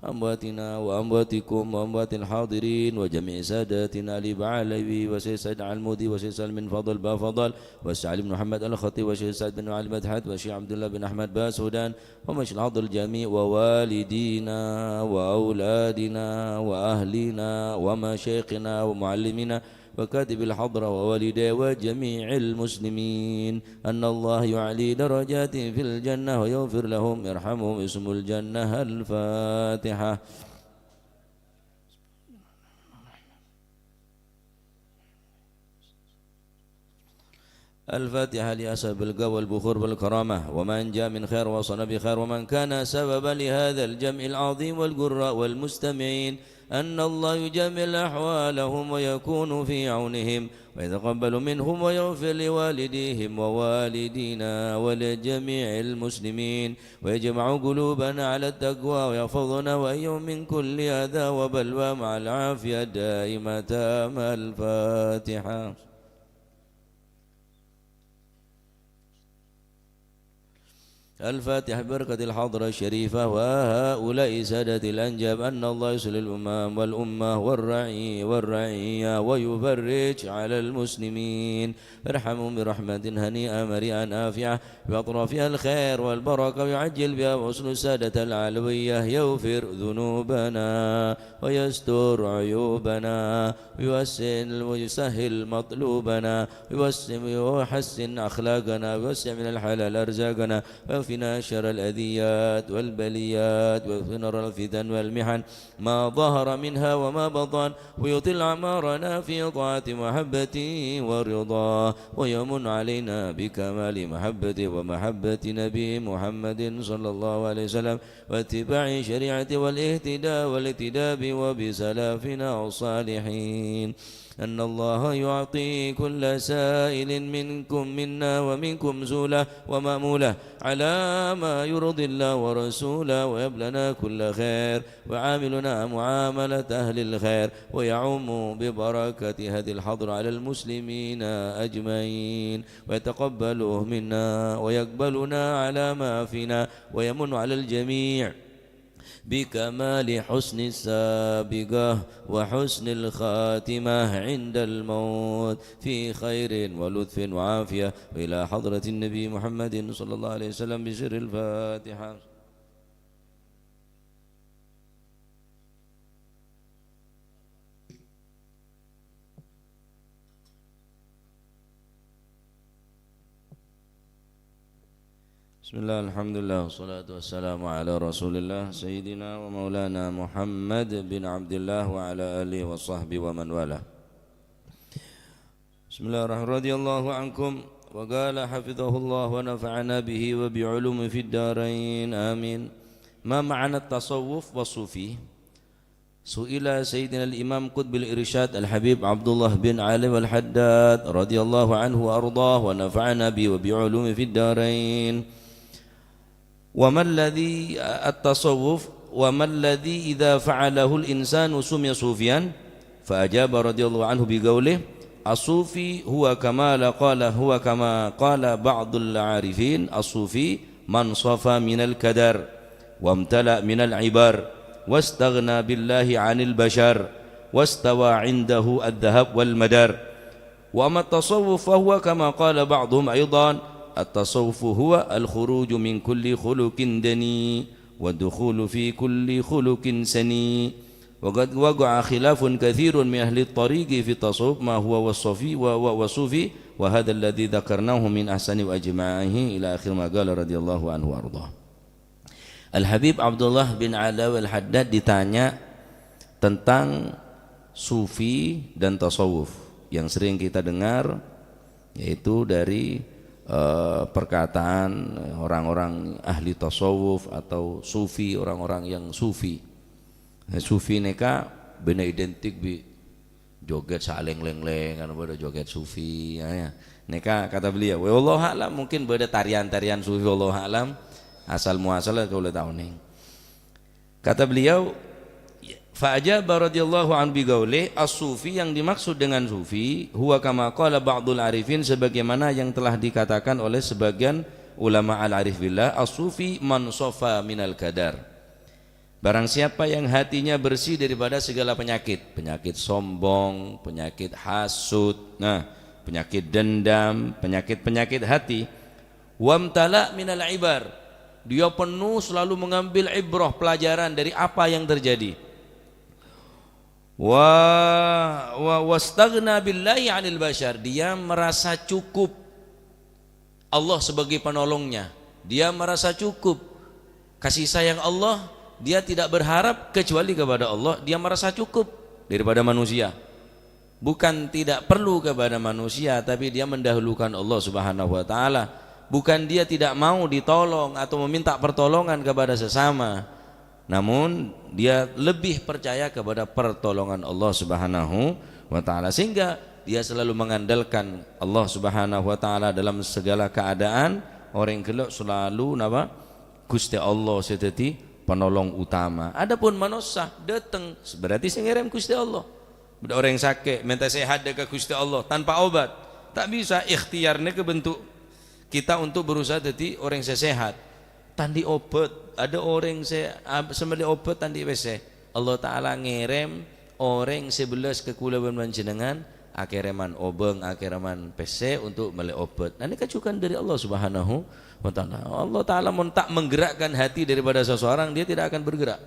أمواتنا وأمواتكم وأموات الحاضرين وجميع ساداتنا آل بعلوي وسيد سعد العلمودي وسيد سالم بن فضل بافضل وسعد بن محمد الخطيب وسيد سعد بن علي مدحت وشيخ عبد الله بن أحمد باسودان ومشايخ الحضر الجميع ووالدينا وأولادنا وأهلنا ومشايخنا ومعلمينا وكاتب الحضرة ووالديه وجميع المسلمين، أن الله يعلي درجاتهم في الجنة ويغفر لهم، يرحمهم، اسم الجنة. الفاتحة. الفاتحة لأصحاب القبور والبخور والكرامة، ومن جاء من خير وصلنا بخير، ومن كان سببا لهذا الجمع العظيم والقراء والمستمعين، أن الله يجمل أحوالهم ويكون في عونهم، ويتقبل منهم ويغفر لوالديهم ووالدينا ولجميع المسلمين، ويجمع قلوبنا على التقوى، ويحفظنا وإياهم من كل أذى وبلوى مع العافية الدائمة. مع الفاتحة. الفاتحة ببركة الحضرة الشريفة وهؤلاء سادة الأنجاب، أن الله يصلح الأمم والأمة والرعي والرعية ويفرج على المسلمين، ارحمهم برحمة هنيئة مريئة نافعة، ويطرح فيها الخير والبركة، ويعجل بها وصول السادة العلوية، يغفر ذنوبنا ويستر عيوبنا، ويوسع ويسهل مطلوبنا، ويوسع ويحسن أخلاقنا، ويوسع من الحلال أرزاقنا، ويكفينا شر الأذيات والبليات، ويكفينا شر الفتن والمحن، ما ظهر منها وما بطن، ويطيل أعمارنا في طاعة محبته ورضاه، ويمن علينا بكمال محبته ومحبة نبيه محمد صلى الله عليه وسلم، واتباع شريعته والاهتداء والاقتداء به وبسلفنا الصالحين. أن الله يعطي كل سائل منكم، منا ومنكم، سؤله ومأموله على ما يرضي الله ورسوله، ويهب لنا كل خير، ويعاملنا معاملة أهل الخير، ويعم ببركة هذه الحضرة على المسلمين أجمعين، ويتقبله منا، ويقبلنا على ما فينا، ويمن على الجميع بكمال حسن السابقة وحسن الخاتمة عند الموت في خير ولطف وعافية، وإلى حضرة النبي محمد صلى الله عليه وسلم بسر الفاتحة. بسم الله، الحمد لله، والصلاة والسلام على رسول الله، سيدنا ومولانا محمد بن عبد الله، وعلى آله وصحبه ومن والاه. بسم الله الرحمن، رضي الله عنكم، وقال حفظه الله ونفعنا به وبعلومه في الدارين، آمين. ما معنى التصوف والصوفي؟ سئل سيدنا الإمام قطب الإرشاد الحبيب عبد الله بن علي الحداد رضي الله عنه وأرضاه ونفعنا به وبعلومه في الدارين. وما الذي التصوف؟ وما الذي إذا فعله الإنسان سمي صوفيا؟ فأجاب رضي الله عنه بقوله: الصوفي هو كما قال، هو كما قال بعض العارفين: الصوفي من صفى من الكدر، وامتلأ من العبر، واستغنى بالله عن البشر، واستوى عنده الذهب والمدر. وأما التصوف فهو كما قال بعضهم أيضا: التصوف هو الخروج من كل خلق دني، والدخول في كل خلق سني. وقد وقع خلاف كثير من أهل الطريق في التصوف ما هو والصوفي و-، و-، والصوفي، وهذا الذي ذكرناه من أحسن وأجمعه، إلى آخر ما قال رضي الله عنه وأرضاه. Al-Habib Abdullah bin Alawi Al-Haddad ditanya tentang sufi dan tasawuf yang sering kita dengar, yaitu dari, eh, perkataan orang-orang ahli tasawuf atau sufi, orang-orang yang sufi. Nah, sufi nèka bânnè identik bi' jogèt sa'lèng-lèng-lèng, kan bâdâ jogèt sufi, ya, ya. Nèka kata beliau, wallahu a'lam, mungkin bâdâ tarian-tarian sufi, wallahu a'lam, asal muasal kaulâ ta' onèng. Kata beliau, fa ajaba radhiyallahu anhu biqaulih, as-sufi, yang dimaksud dengan sufi, huwa kama qala ba'dul arifin, sebagaimana yang telah dikatakan oleh sebagian ulama al-arif billah, as-sufi man safa minal kadar. Barang siapa yang hatinya bersih daripada segala penyakit, penyakit sombong, penyakit hasud, nah, penyakit dendam, penyakit-penyakit hati, wamtala minal ibar, dia penuh selalu mengambil ibrah, pelajaran dari apa yang terjadi. Wa, wa, wastaghna billahi 'anil bashar, dia merasa cukup Allah sebagai penolongnya. Dia merasa cukup kasih sayang Allah, dia tidak berharap kecuali kepada Allah, dia merasa cukup daripada manusia. Bukan tidak perlu kepada manusia, tapi dia mendahulukan Allah Subhanahu wa Ta'ala. Bukan dia tidak mau ditolong atau meminta pertolongan kepada sesama, namun dia lebih percaya kepada pertolongan Allah Subhanahu wa Ta'ala, sehingga dia selalu mengandalkan Allah Subhanahu wa Ta'ala dalam segala keadaan. Orèng ghellâ' selalu napa? Ghustè Allah sè dhâddhi penolong utama. Adapun manossa dâteng, berarti sè ngèrèm Ghustè Allah. Bâdâ orèng sakè', mènta sehat dâ' ka Ghustè Allah tanpa obat. Ta' bisa, ikhtiar nèka bentuk kita untuk berusaha dhâddhi orèng sè sehat. Tanḍi' obat, adâ orèng sè ab-, sè mellè obat tanḍi' pèssè. Allah Ta'ala ngèrèm orèng sè bellas ka kaulâ bân panjhennengngan, akèrèman obâng, akèrèman pèssè untuk mellè obat. Nah, nèka jhughân dâri Allah Subhanahu wa Ta'ala. Allah Ta'ala mon ta' menggerakkan hati daripada seseorang, dia tidak akan bergerak.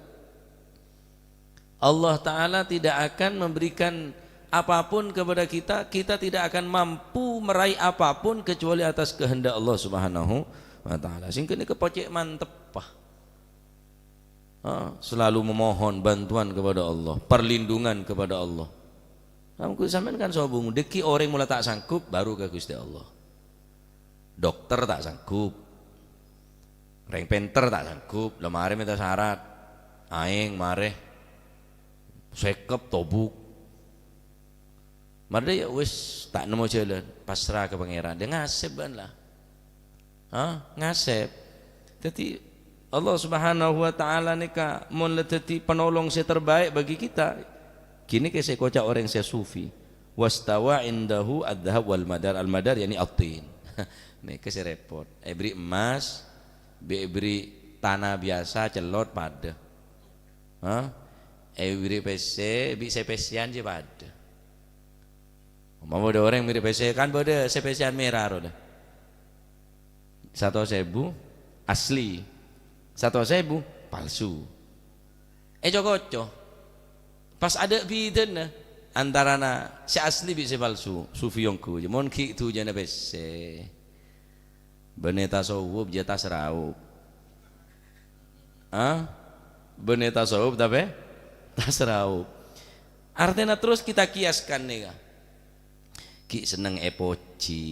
Allah Ta'ala tidak akan memberikan apapun kepada kita, kita tidak akan mampu meraih apapun kecuali atas kehendak Allah Subhanahu wa Ta'ala. Sehingga ini kepocek mantep, Pak. Ah, selalu memohon bantuan kepada Allah, perlindungan kepada Allah. Samangkèn sampeyan kan sobung, dhâggi' orèng mula ta' sanggup, baru ka Ghustè Allah. Dokter ta' sanggup. Rèng pènter ta' sanggup, la marè mènta syarat. Aèng marè. Sèkep tobuk. Marè ya wis ta' nemmo jhâlân, pasra ka Pangèran. Dia ngasèp bân la. Hah? Ngasèp. Dhâddhi, Allah Subhanahu wa Ta'ala nèka mon la dhâddhi penolong sè terbaik bagi kita. Ghânèka sè èkoca' orèng sè sufi. "Wastawa indahu adh-dhahab wal madar." Al-madar, yani at-tin. Nèka sè rèpot. Èberri' emmas, bi' èberri' tana biyasa, cellot, padâ. Hah? Èberri' pèssè, bi' sè pèssèyan jiyâ padâ. Mon bâdâ orèng mèrè pèssè, kan bâdâ sè pèssèyan mèra rowa. Satos èbu asli, satos èbu palsu. Èco-koco. Pas adâ' bidâna antarana sè asli bi' sè palsu, sufi ongghu. Mon ghi' dhujâna pèssè. Bânnè tasawuf jiyâ tasraup. Hah? Bânnè tasawuf tapè tasraup. Artèna terros kita kiaskan nèka. Ghi' senneng èpojhi,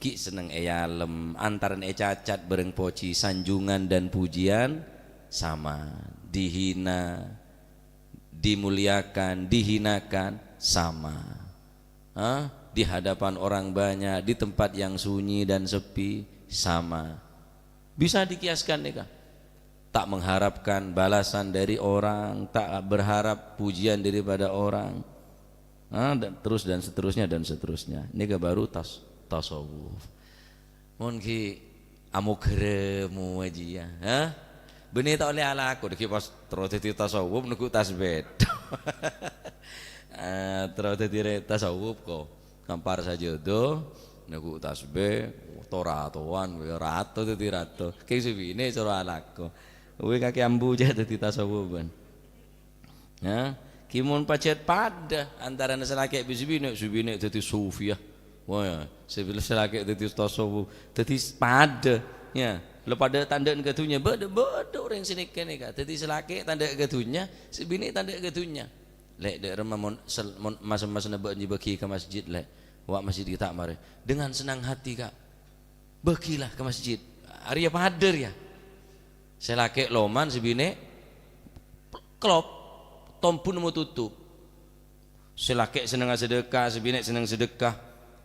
ghi' senneng èyalem, antarana ècacat bâreng pojhi, sanjungan dan pujian sama. Dihina, dimuliakan, dihinakan, sama. Hah? Di hadapan orang banyak, di tempat yang sunyi dan sepi, sama. Bisa dikiaskan nèka. Tak mengharapkan balasan dari orang, tak berharap pujian daripada orang. Hah? Dan terus dan seterusnya dan seterusnya. Nèka baru tas-, tasawuf. Mon ghi' amoghârâ mowa jiyâ, ha? Bânnè ta' ollè alako, dhâggi' pas terro dhâddhi tasawuf neggu' tasbih. Ah, terro dhâddhi rè-, tasawuf ko. Ngampar sajâdâ, neggu' tasbih, to-ratowan, rato dhâddhi rato. Kèng sè binè' coro alako. Uwi kakè ambu jâ dhâddhi tasawuf bân. Ya, ghi' mon pajhât padâ antarana sè lakè' bi' sè binè', sè binè' dhâddhi sufi, ya. Wah, ya, sè bilâ sè lakè' dhâddhi tasawuf, dhâddhi s-, padâ, ya. La padâ tandhâ'ân ka dhunnya, bâdâ, bâdâ orèng sè nèka-nèka. Dhâddhi sè lakè' tandhâ' ka dhunnya, sè binè' tandhâ' ka dhunnya. Lè', dâ' remma mon sel-, mon mas-, mas nèbâ nyèbâghi ka masjid, Lè'. Wa' masjid ghi' ta' marè. Dengan senang hati, Kak. Bâghilah ka masjid. Arèya padâ rèya. Sè lakè' loman, sè binè' klop, tombun nemmo tutup. Sè lakè' sennengnga sedekah, sè binè' senneng sedekah,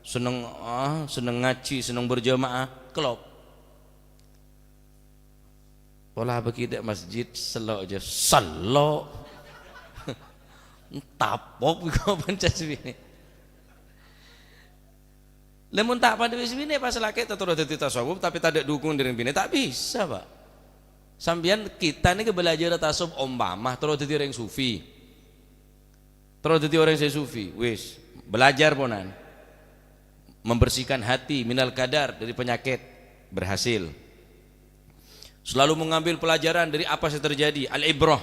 senneng, ah, senneng ngajhi, senneng berjamaah, klop. Pola bâghi dâ' masjid, sello' jâ, sello'. Tapok bâghi panca sè binè'. Lha, mon ta' padâ bi' sè binè', pas lakè' ta' terro dhâddhi tasawuf, tapè tadâ' dhukung dâri binè', ta' bisa, Pak. Sampèyan, kita nèka bâlâjârâ tasawuf ompama terro dhâddhi orèng sufi. Terro dhâddhi orèng sè sufi, wis, belajar ponan. Membersihkan hati minal kadar, dari penyakit, berhasil. Selalu mengambil pelajaran dari apa yang terjadi. Al-ibrah,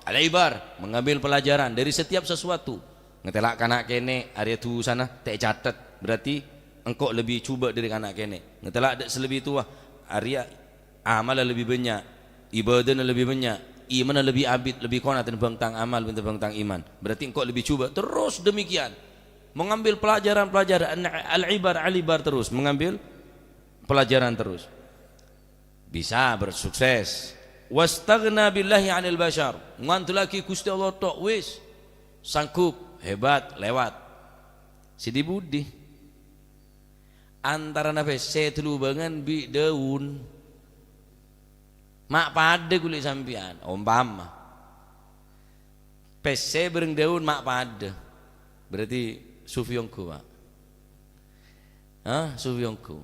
al-ibar, mengambil pelajaran dari setiap sesuatu. Ngatèla' ka na' kènè', arèya dhusana, ta' ècatet. Berarti engko' lebbi jhubâ' dâri na' kènè'. Ngatèla' dâ' sè lebbi towa, arèya amalla lebbi bânnya', ibâdâna lebbi bânnya', imanna lebbi abit, lebbi kona tèmbhâng tang amal, tèmbhâng tang iman. Berarti engko' lebbi jhubâ'. Terus demikian. Mengambil pelajaran-pelajaran, al-ibar, al-ibar terus. Mengambil pelajaran terus. Bisa bersukses. "Wastaghna billahi 'anil bashar." Ngandellaghi Ghustè Allah tok, wis. Sanggup, hebat, lewat. Sè dhi-budhi. Antarana pèssè dulubângan bi' dâun. Ma' padâ kulâ sampèyan, ompama. Pèssè bâreng dâun ma' padâ. Berarti sufi ongghu, Pak. Hah? Sufi ongghu.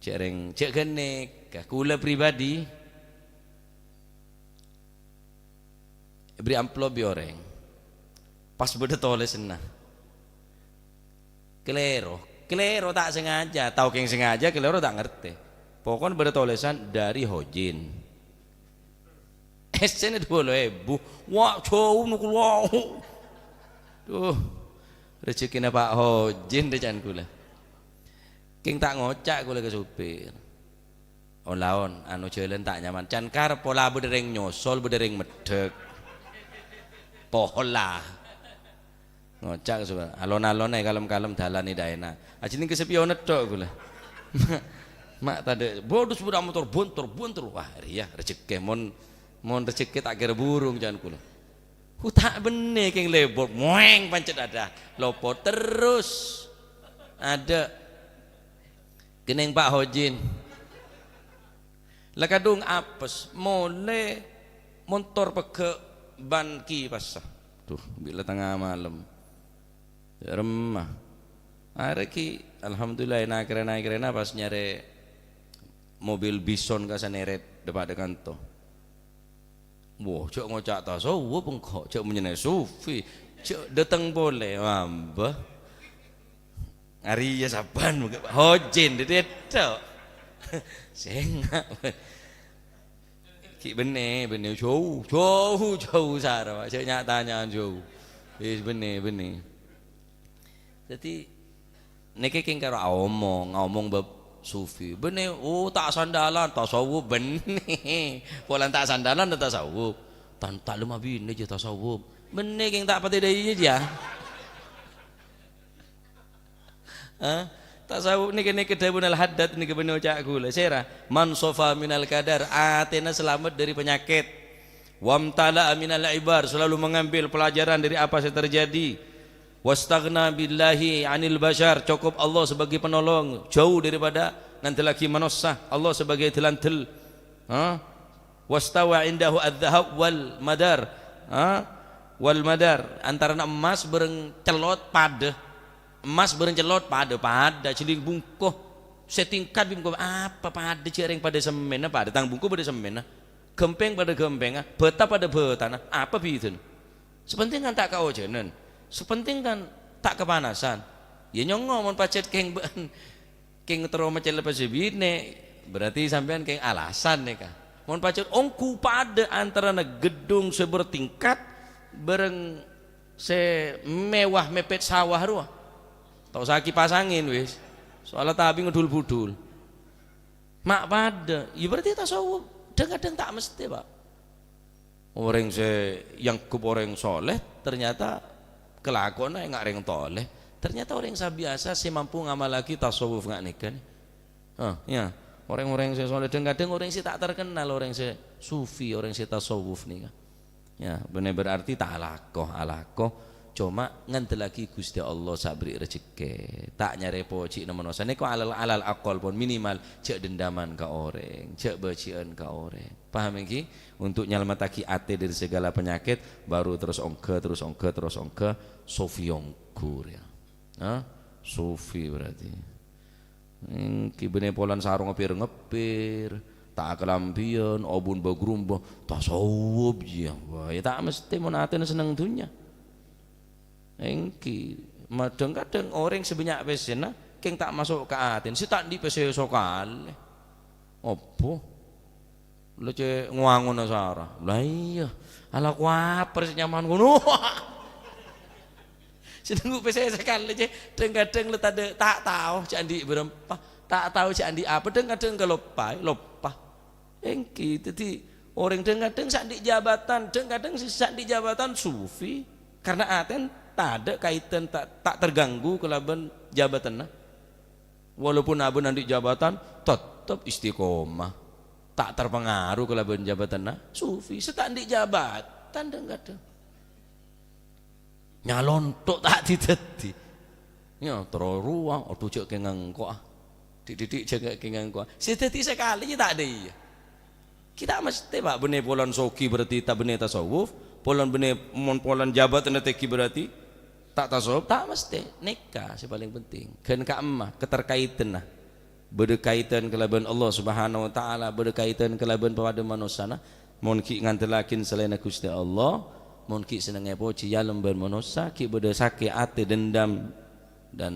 Jhâ' rèng, jhâ' ghânèka. Kulâ pribadi, èberri' amplop bi' orèng. Pas bâdâ tolèsanna. Kalèro. Kalèro ta' sengaja. Tao kèng sengaja, kalèro ta' ngartè. Pokokna bâdâ tolèsan, "Dari Hojin." Essèna duwâ polo èbu. Wah, jhâu nèko, wah. Duh, rejhekkèna Pak Hojin, dhâ' can kulâ. Kèng ta' ngoca' kulâ ka sopir. "On-laon, anu, jhâlân ta' nyaman." Can karep pola bâdâ rèng nyosol, bâdâ rèng meddhek. Pola. Ngoca' ka sopir, "Alon-alon aè kalem-kalem, dâlân è dâ' enna'." Ajhâ nèng kasèpèyonna tok kulâ. Ma' tadâ', bodus bâdâ motor, bontor, bontor. Wah, rèya rejhekkè. Mon, mon rejhekkè ta' kèra burung, can kulâ. Hu, ta' bânnè kèng lèbur, moèng pancèt adâ. Lopot terros. Adâ'. Kennèng Pak Hojin. La kadhung apes, molè montor pegghâ' bân kipassa. Duh, bilâ tengnga malem. Remma. Arè ghi', alhamdulillah, na'-karèna, na'-karèna pas nyarè mobil Bison ka sanèrèt, dâpa' dâ' kanto. Wah, jhâ' ngoca' tasawuf engko', jhâ' monyèna sufi, jhâ' dâteng polè, wamba. Arèya sabbhân mangkè, Pak Hojin, dâddhi èdhâ'. Sènga'. Ghi' bânnè, bânnè, jhâu, jhâu, jhâu sara, Pak. Jhâ' nya'-tanya'an jhâu. Wis bânnè, bânnè. Dâddhi, nèkè kèng karo aomong, aomong bab sufi. Bânnè, oh, ta' sandalan, tasawuf, bânnè. Polana ta' sandalan, tasawuf. Tan-, ta' lem abinè jhâ' tasawuf. Bânnè kèng ta' patè dâ' iyâ, jhâ'. Hah? Tasawuf nèkè, nèkè dhâbuna Al-Haddad nèkè bânnè oca' ghulâ. Sèra, "Man sofa minal kadar," atèna selamat dari penyakit. "Wamtala'a minal ibar," selalu mengambil pelajaran dari apa yang terjadi. "Wastaghna billahi anil bashar," cukup Allah sebagai penolong, jauh daripada ngandellaghi manossa, Allah sebagai delandel. Ha? "Wastawa indahu adz-dzahab wal madar." Ha? Wal madar, antarana emmas bâreng cellot padâ. Emmas bâreng cellot padâ, padâ, jhâling bungko. Sè tingkat bi' bungko, apa padâ jhâ' rèng padâ semmèna, padâ tang bungko padâ semmèna. Ghâmpèng padâ ghâmpèngnga, bâta padâ bâtana, apa bhidhâna? Sè pentèng kan ta' kaojhânan. Sè pentèng kan ta' kapanasan. Yâ nyongngo' mon pajhât kèng bâ'ân kèng terro macella pèssè binè', berarti sampèyan kèng alasan nèka. Mon pajhât ongghu padâ antarana geddhong sè bertingkat bâreng sè mewah mepet sawah rowa. Ta' osa kipas angin wis. Soalnya tabi ngedul-budul. Ma' padâ. Ya berarti tasawuf. Dhâng-kadhâng ta' mestè, Pak. Orèng sè nyanggup orèng soleh, ternyata kelakuanna enga' rèng tolè. Ternyata orèng sè biyasa sè mampu ngamallaghi tasawuf nga' nèka nè. Ah, ya. Orèng-orèng sè soleh, dhâng-kadhâng orèng sè ta' terkenal, orèng sè sufi, orèng sè tasawuf nèka. Ya, bânnè berarti ta' alako, alako. Coma ngandellaghi Ghustè Allah sè aberri' rejekkè. Ta' nyarè pojhina manossa. Nèko alal, alal akol pon minimal jhâ' dendaman ka orèng, jhâ' bâji'ân ka orèng. Paham ènggi? Untuk nyalamettaghi atè dâri segala penyakit, baru terros ongghâ, terros ongghâ, terros ongghâ, sofi ongghu rèya. Hah? Sofi berarti. Ènggi bânnè polana sarong ngepir-ngepir, ta' kalambhiyân, obun bâgrumba, tasawuf, ya. Wah, ya ta' mestè mon atèna senneng dhunnya. Ènggi, ma-, dhâng-kadhâng orèng sè bânnya' pèssèna, kèng ta' maso' ka atèna, sè ta' andi' pèssè sakalè. Apa? La cè' ngowangona sara. La iyâ, alako apa sè nyaman ngono? Sè nanggu pèssè sakalè, cè', dhâng-kadhâng la tadâ', ta' tao jhâ' andi' bârâmpa, ta' tao jhâ' andi' apa, dhâng-kadhâng kaloppaè, loppa. Ènggi, dâddhi orèng dhâng-kadhâng sè andi' jabatan, dhâng-kadhâng sè, sè andi' jabatan sufi, karena atèna tadâ' kaitân, ta', ta' terganggu kalabân jabatanna. Walaupun abâ' andi' jabatan, tettep istiqomah. Ta' terpengaruh kalabân jabatanna. Sufi, sè ta' andi' jabatan dhâng-kadhâng. Nyalonthok ta' dhi-dhâddhi. Ya, terro rowa, adhu jhâ' kèng engko', ah. Dhi'-dhi'-dhi' jhâ' kèng engko', ah. Sè dhâddhi sakalè jhâ' ta' dâ' iyâ. Ghi' ta' mestè, Pak, bânnè polana soghi berarti ta' bânnè tasawuf, polana bânnè mon polana jabatanna tèngghi berarti ta' tasawuf, ta' mestè. Nèka sè palèng penting. Ghân ka'imma, keterkaitanna. Bâdâ kaitân kalabân Allah Subhanahu wa Ta'ala, bâdâ kaitân kalabân papadâ manossana. Mon ghi' ngandellaghi salaènna Ghustè Allah, mon ghi' sennengngè pojhi yalem bân manossa, ghi' bâdâ sakè' atè, dendam, dan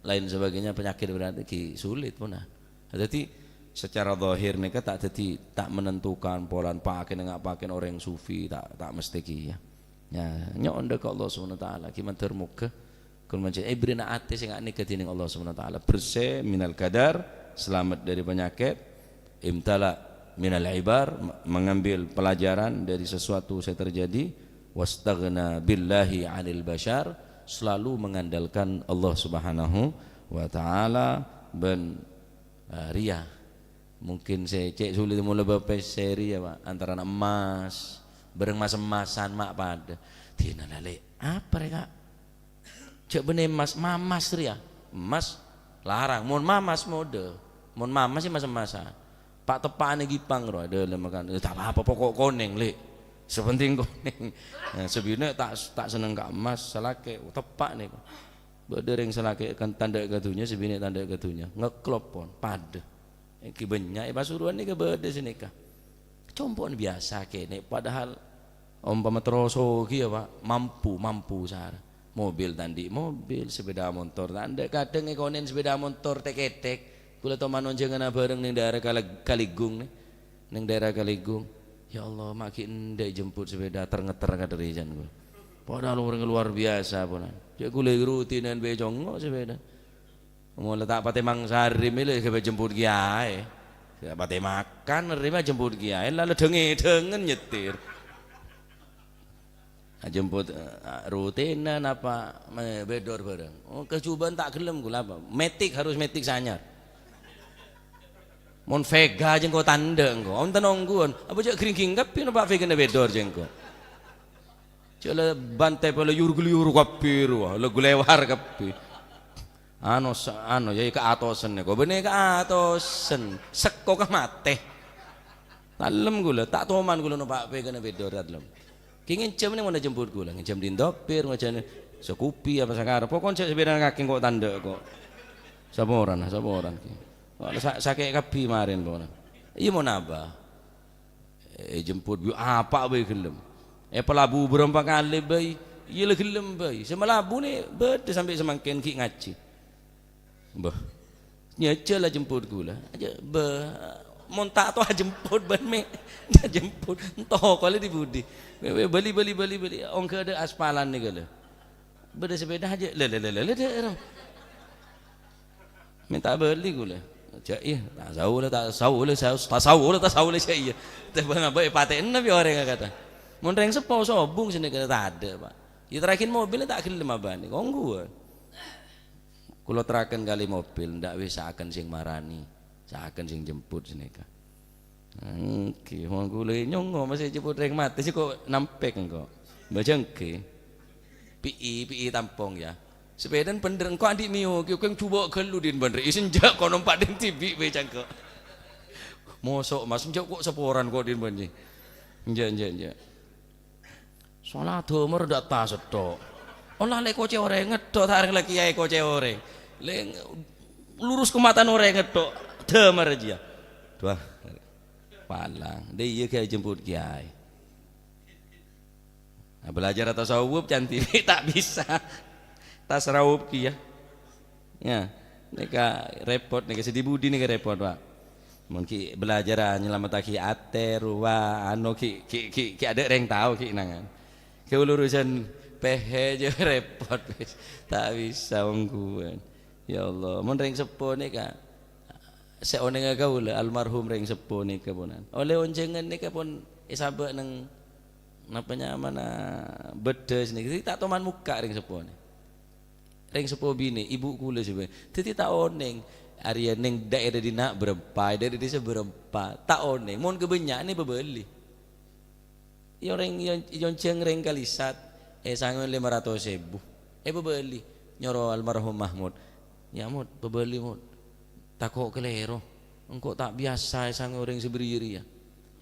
lain sebagainya, penyakit berarti ghi' sulit pona. Dhâddhi, secara zahir nèka ta' dhâddhi, ta' menentukan polana pakèna nga' pakèna orèng sufi, ta', ta' mestè kèya. Ya, nyo'on dâ' ka Allah Subhanahu wa Ta'ala, ghi' mandhâr moghâ, kulon manjhâ-, èberri'na atè sè nga' nèka dhinèng Allah Subhanahu wa Ta'ala. Bersè minal kadar, selamat dari penyakit, imtala minal ibar, m-, mengambil pelajaran dari sesuatu yang terjadi, wastaghna billahi anil bashar, selalu mengandalkan Allah Subhanahu wa Ta'ala, bân, eh, riya. Mungkin sè cè' sulit mola bâ' pèssè riya, Pak. Antarana emmas, Bâreng mas-emmasan ma' padâ. Dinala, Lè', apa rè, Ka'? Jhâ' bânnè emmas, mamas rèya. Emmas larang, mon mamas modâ. Mon mamas sè mas-emmasan. Pa'-teppa'an è ghi' pang rowa, dâlem kan. "Eh, ta' apa-apa, poko' konèng, Lè'. Sè pentèng konèng." Nah, sè binè' ta', ta' senneng ka emmas, salakè', oh, teppa' nèko. Bâdâ rèng salakè' kan tandhâ' ka dhunnya, sè binè' tandhâ' ka dhunnya. Ngeklop pon, padâ. Èngghi bânnya' è Pasuruan nèka bâdâ sè nèka. Compo'na biyasa kènè', padahal ompama terro soghi ya, Pa', mampu, mampu sara. Mobil ta' andi' mobil, sepeda motor ta' andi', kadhâng èkonèn sepeda motor tek-ketek. Kaulâ toman onjhânganna bhâreng neng daerah Kaleg-, Kaliggung nè. Neng daerah Kaliggung. Ya Allah, ma' ghi' endâ' jemput sepeda ter-ngetter ka dâri can kaulâ. Padahal orèng luar biasa, ponan. Jhâ' kaulâ rutinan bhâi congo' sepeda. Mula ta' patè mangsarè mèlè ghâbây jemput kiyaè. Ta' patè makan, rèma jemput kiyaè, la dhâng-èdhângan nyetir. Ajemput, eh, rutinan apa, me-, bâdâr bhâreng. Oh, kajhubâ'ân ta' ghellem kaulâ apa. Matic, harus Matic sanyar. Mon Vega jhâ' engko' tandhâ' engko'. Onten ongghuwân. Apa jhâ' gringging kabbhi nompa' Vega-na bâdâr jhâ' engko'. Jhâ' la bân tèpèl la yur-ghâliyur kabbhi rowa, la ghâlewar kabbhi. Ano, sa-, ano, ya, kaatosan nèko. Bânnè kaatosan. Sekko ka matè. Tallem kaulâ, ta' toman kaulâ nompa' Vega-na bâdâr, tallem. Ki ngènjhâm nè mon ajemput kaulâ, ngènjhâm dintopir, ngènjhâm Scoopy, apa sakarep. Pokokna jhâ' sapèdana kakè engko' tandhâ' ko'. Saporana, saporana ki. Wah, sa-, sakè' kabbhi marèn, pokokna. Iyâ, mon apa? Èjemput bhâi apa bhâi ghellem. Èpalabu bârâmpa kalè bhâi, iyâ la ghellem bhâi. Sè malabu nè bâdâ sampè' samangkèn ghi' ngajhi. Bâh. Nyajhâl ajemput kaulâ. Aja, bâh, mon ta' tao ajemput bân mè' ajemput. Ento kaulâ è budi. Bâli, bâli, bâli, bâli. Ongghâ adâ' aspalan nèka lho. Bâdâ sepeda aja. Lè, lè, lè, lè, lè, dâ', ro. Mènta bâli kaulâ. Jhâ' iyâ, ta' saulâ, ta' saulâ, sa-, ta' saulâ, ta' saulâ, jhâ' iyâ. Tèbâng abâ' èpatè'ana bi' orèng akata. Mon rèng seppo sobung sè nèka tadâ', Pa'. Iyâ, terakhir mobil ta' ghellem abâ'na, ongghuwân. Kaulâ teraken kalè mobil, ndak wis saaken sè marani, saaken sè jemput sè nèka. Èngghi, mon kaulâ nyongngo' masè jemput rèng matè, sè ko' nampèk engko'. Bâjâ èngghi. Pi'i, pi'i tampong, ya. Sepedana bhender, engko' andi' mèyo, ki-, kèng jhubâ' ghâllu din bhender. Isen jhâ' ko' nompa' din dhibi' bâi cangko'. Moso', Mas, enjâ' ko' saporan ko' din bânyi. Enjâ', enjâ', enjâ'. Sala dâmar dâ' ta' setto'. Ola lè kocè orèng ngetto', ta' rèng la kiyaè kocè orèng. Lè lurus ka matana orèng ngetto', dâmar jiyâ. Duh. Palang, dâ' iyâ kiyaè jemput kiyaè. Nah, belajar tasawuf can dhibi' ta' bisa. Tasawuf kèya. Ya, nèka repot, nèka sè dhi-budhi nèka repot, Pak. Mon ghi' belajar, ah, nyalamettaghi atè, rowa, anu, ghi', ghi', ghi', ghi' adâ' rèng tao ghi' nangan. Ghi' urusan pèhè jâ repot, wis. Ta' bisa ongghuwân. Ya Allah, mon rèng seppo nèka, sè onènga kaulâ, almarhum rèng seppo nèka ponan. Ollè onjhângan nèka pon èsabâ' neng, napa nyamana, bâddhâs nèka. Dhâddhi ta' toman mokka' rèng seppo nè. Rèng seppo binè', ibu kaulâ sè bâ-, dhâddhi ta' onèng. Arèya neng daerah dinna' bârâmpa, daerah dhisa bârâmpa. Ta' onèng. Mon kabânnya'an èpabâli. Iyâ orèng, iyâ, iyâ onjhâng rèng kalisat, èsangoè lèma ratos èbu. Èpabâli, nyoro almarhum Mahmud. "Ya, Mud, pabâli, Mud. Tako' kalèro. Engko' ta' biyasa èsangoè orèng sè bâriyâ rèya."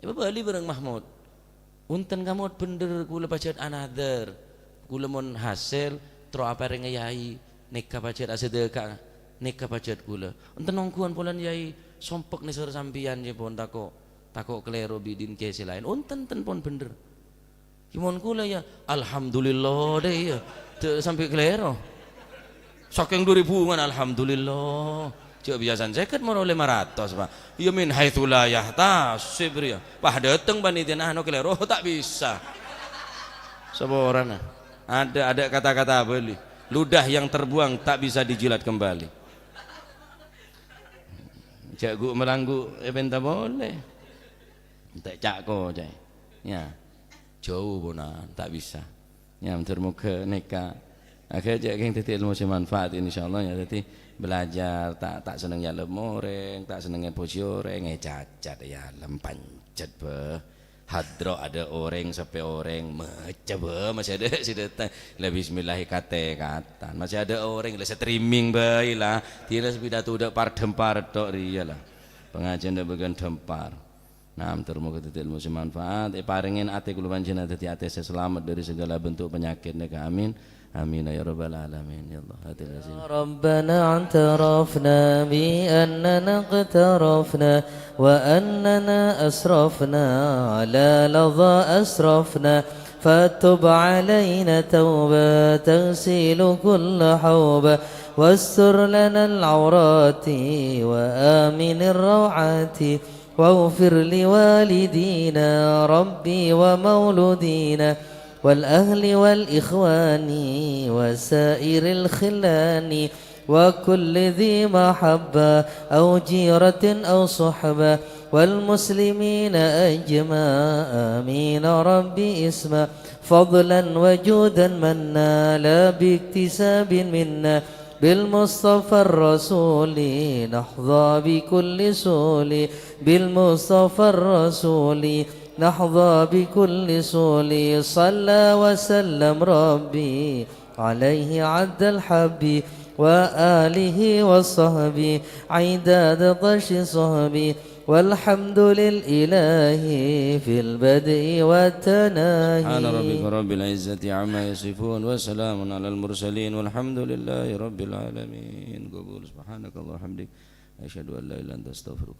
Èpabâli bhâreng Mahmud. "Onten, Ka' Mud, bhender kaulâ pajhât anadhâr. Kaulâ mon hasèl, terro aparènga Yai. Nèka pajhât asadhâka'a. Nèka pajhât kaulâ." "Onten ongghuwân polana Yai sompek nèser sampèyan, jhâ' pon tako'. Tako' kalèro bi' din kèya sè laèn." "Onten, ten pon bhender." Ki mon kaulâ, ya, alhamdulillah dâ', ya. Dâ' sampè' kalèro. Sakèng dhu rèbungan, alhamdulillah. Jhâ' biyasana sèket, moro lèma ratos, Pak. Ya, min haitsu la yahtasib, ya. Pas dâteng panitiana, anu, kalèro, ta' bisa. Saporana. Adâ', adâ' kata-kata bâli. Ludah yang terbuang tak bisa dijilat kembali. Jhâ' ghu' malanggu' èpènta polè. Ente' ca'ko, ca'è. Ya. Jhâu ponan, ta' bisa. Ya, moghâ-moghâ nèka. Aghâjâ' kèng dhâddhi èlmo sè manfaat, insyaallah, ya. Dhâddhi belajar, ta', ta' senneng nyalem orèng, ta' senneng èpojhi orèng, ècacat, ya, lem pancet, bâh. Hadro adâ' orèng, sapè orèng, maca bâ, masih adâ' sè dâteng. La bismillah kate-katan. Masih adâ' orèng, la streaming bhâi la. Dila sè pidato dâ' par-dhempar tok rèya la. Pangajiân dâ' bâgiyân dhempar. Nah, mator moga dhâddhi ilmu sè manfaat, èparèngè atè kaulâ panjhennengngan dhâddhi atè sè salamet dâri saghâlâ bentuk panyakèt nèka. Amin. Amin ya rabbal alamin. Ya Allah, hati nasi. ربنا اعترفنا بأننا اقترفنا وأننا أسرفنا على لظى أسرفنا فتب علينا توبة تغسل كل حوبة واستر لنا العورات وآمن الروعات واغفر لوالدينا ربي ومولودينا والأهل والإخوان وسائر الخلان وكل ذي محبة أو جيرة أو صحبة والمسلمين أجمع. آمين رب اسمع فضلا وجودا منا لا باكتساب منا بالمصطفى الرسول نحظى بكل سول بالمصطفى الرسول نحظى بكل سول صلى وسلم ربي عليه عد الحب وآله وصحبه عداد طش صحبه والحمد للإله في البدء والتناهي. سبحان ربك رب العزة عما يصفون وسلام على المرسلين والحمد لله رب العالمين. قبول. سبحانك اللهم وبحمدك. أشهد أن لا إله إلا أنت أستغفرك.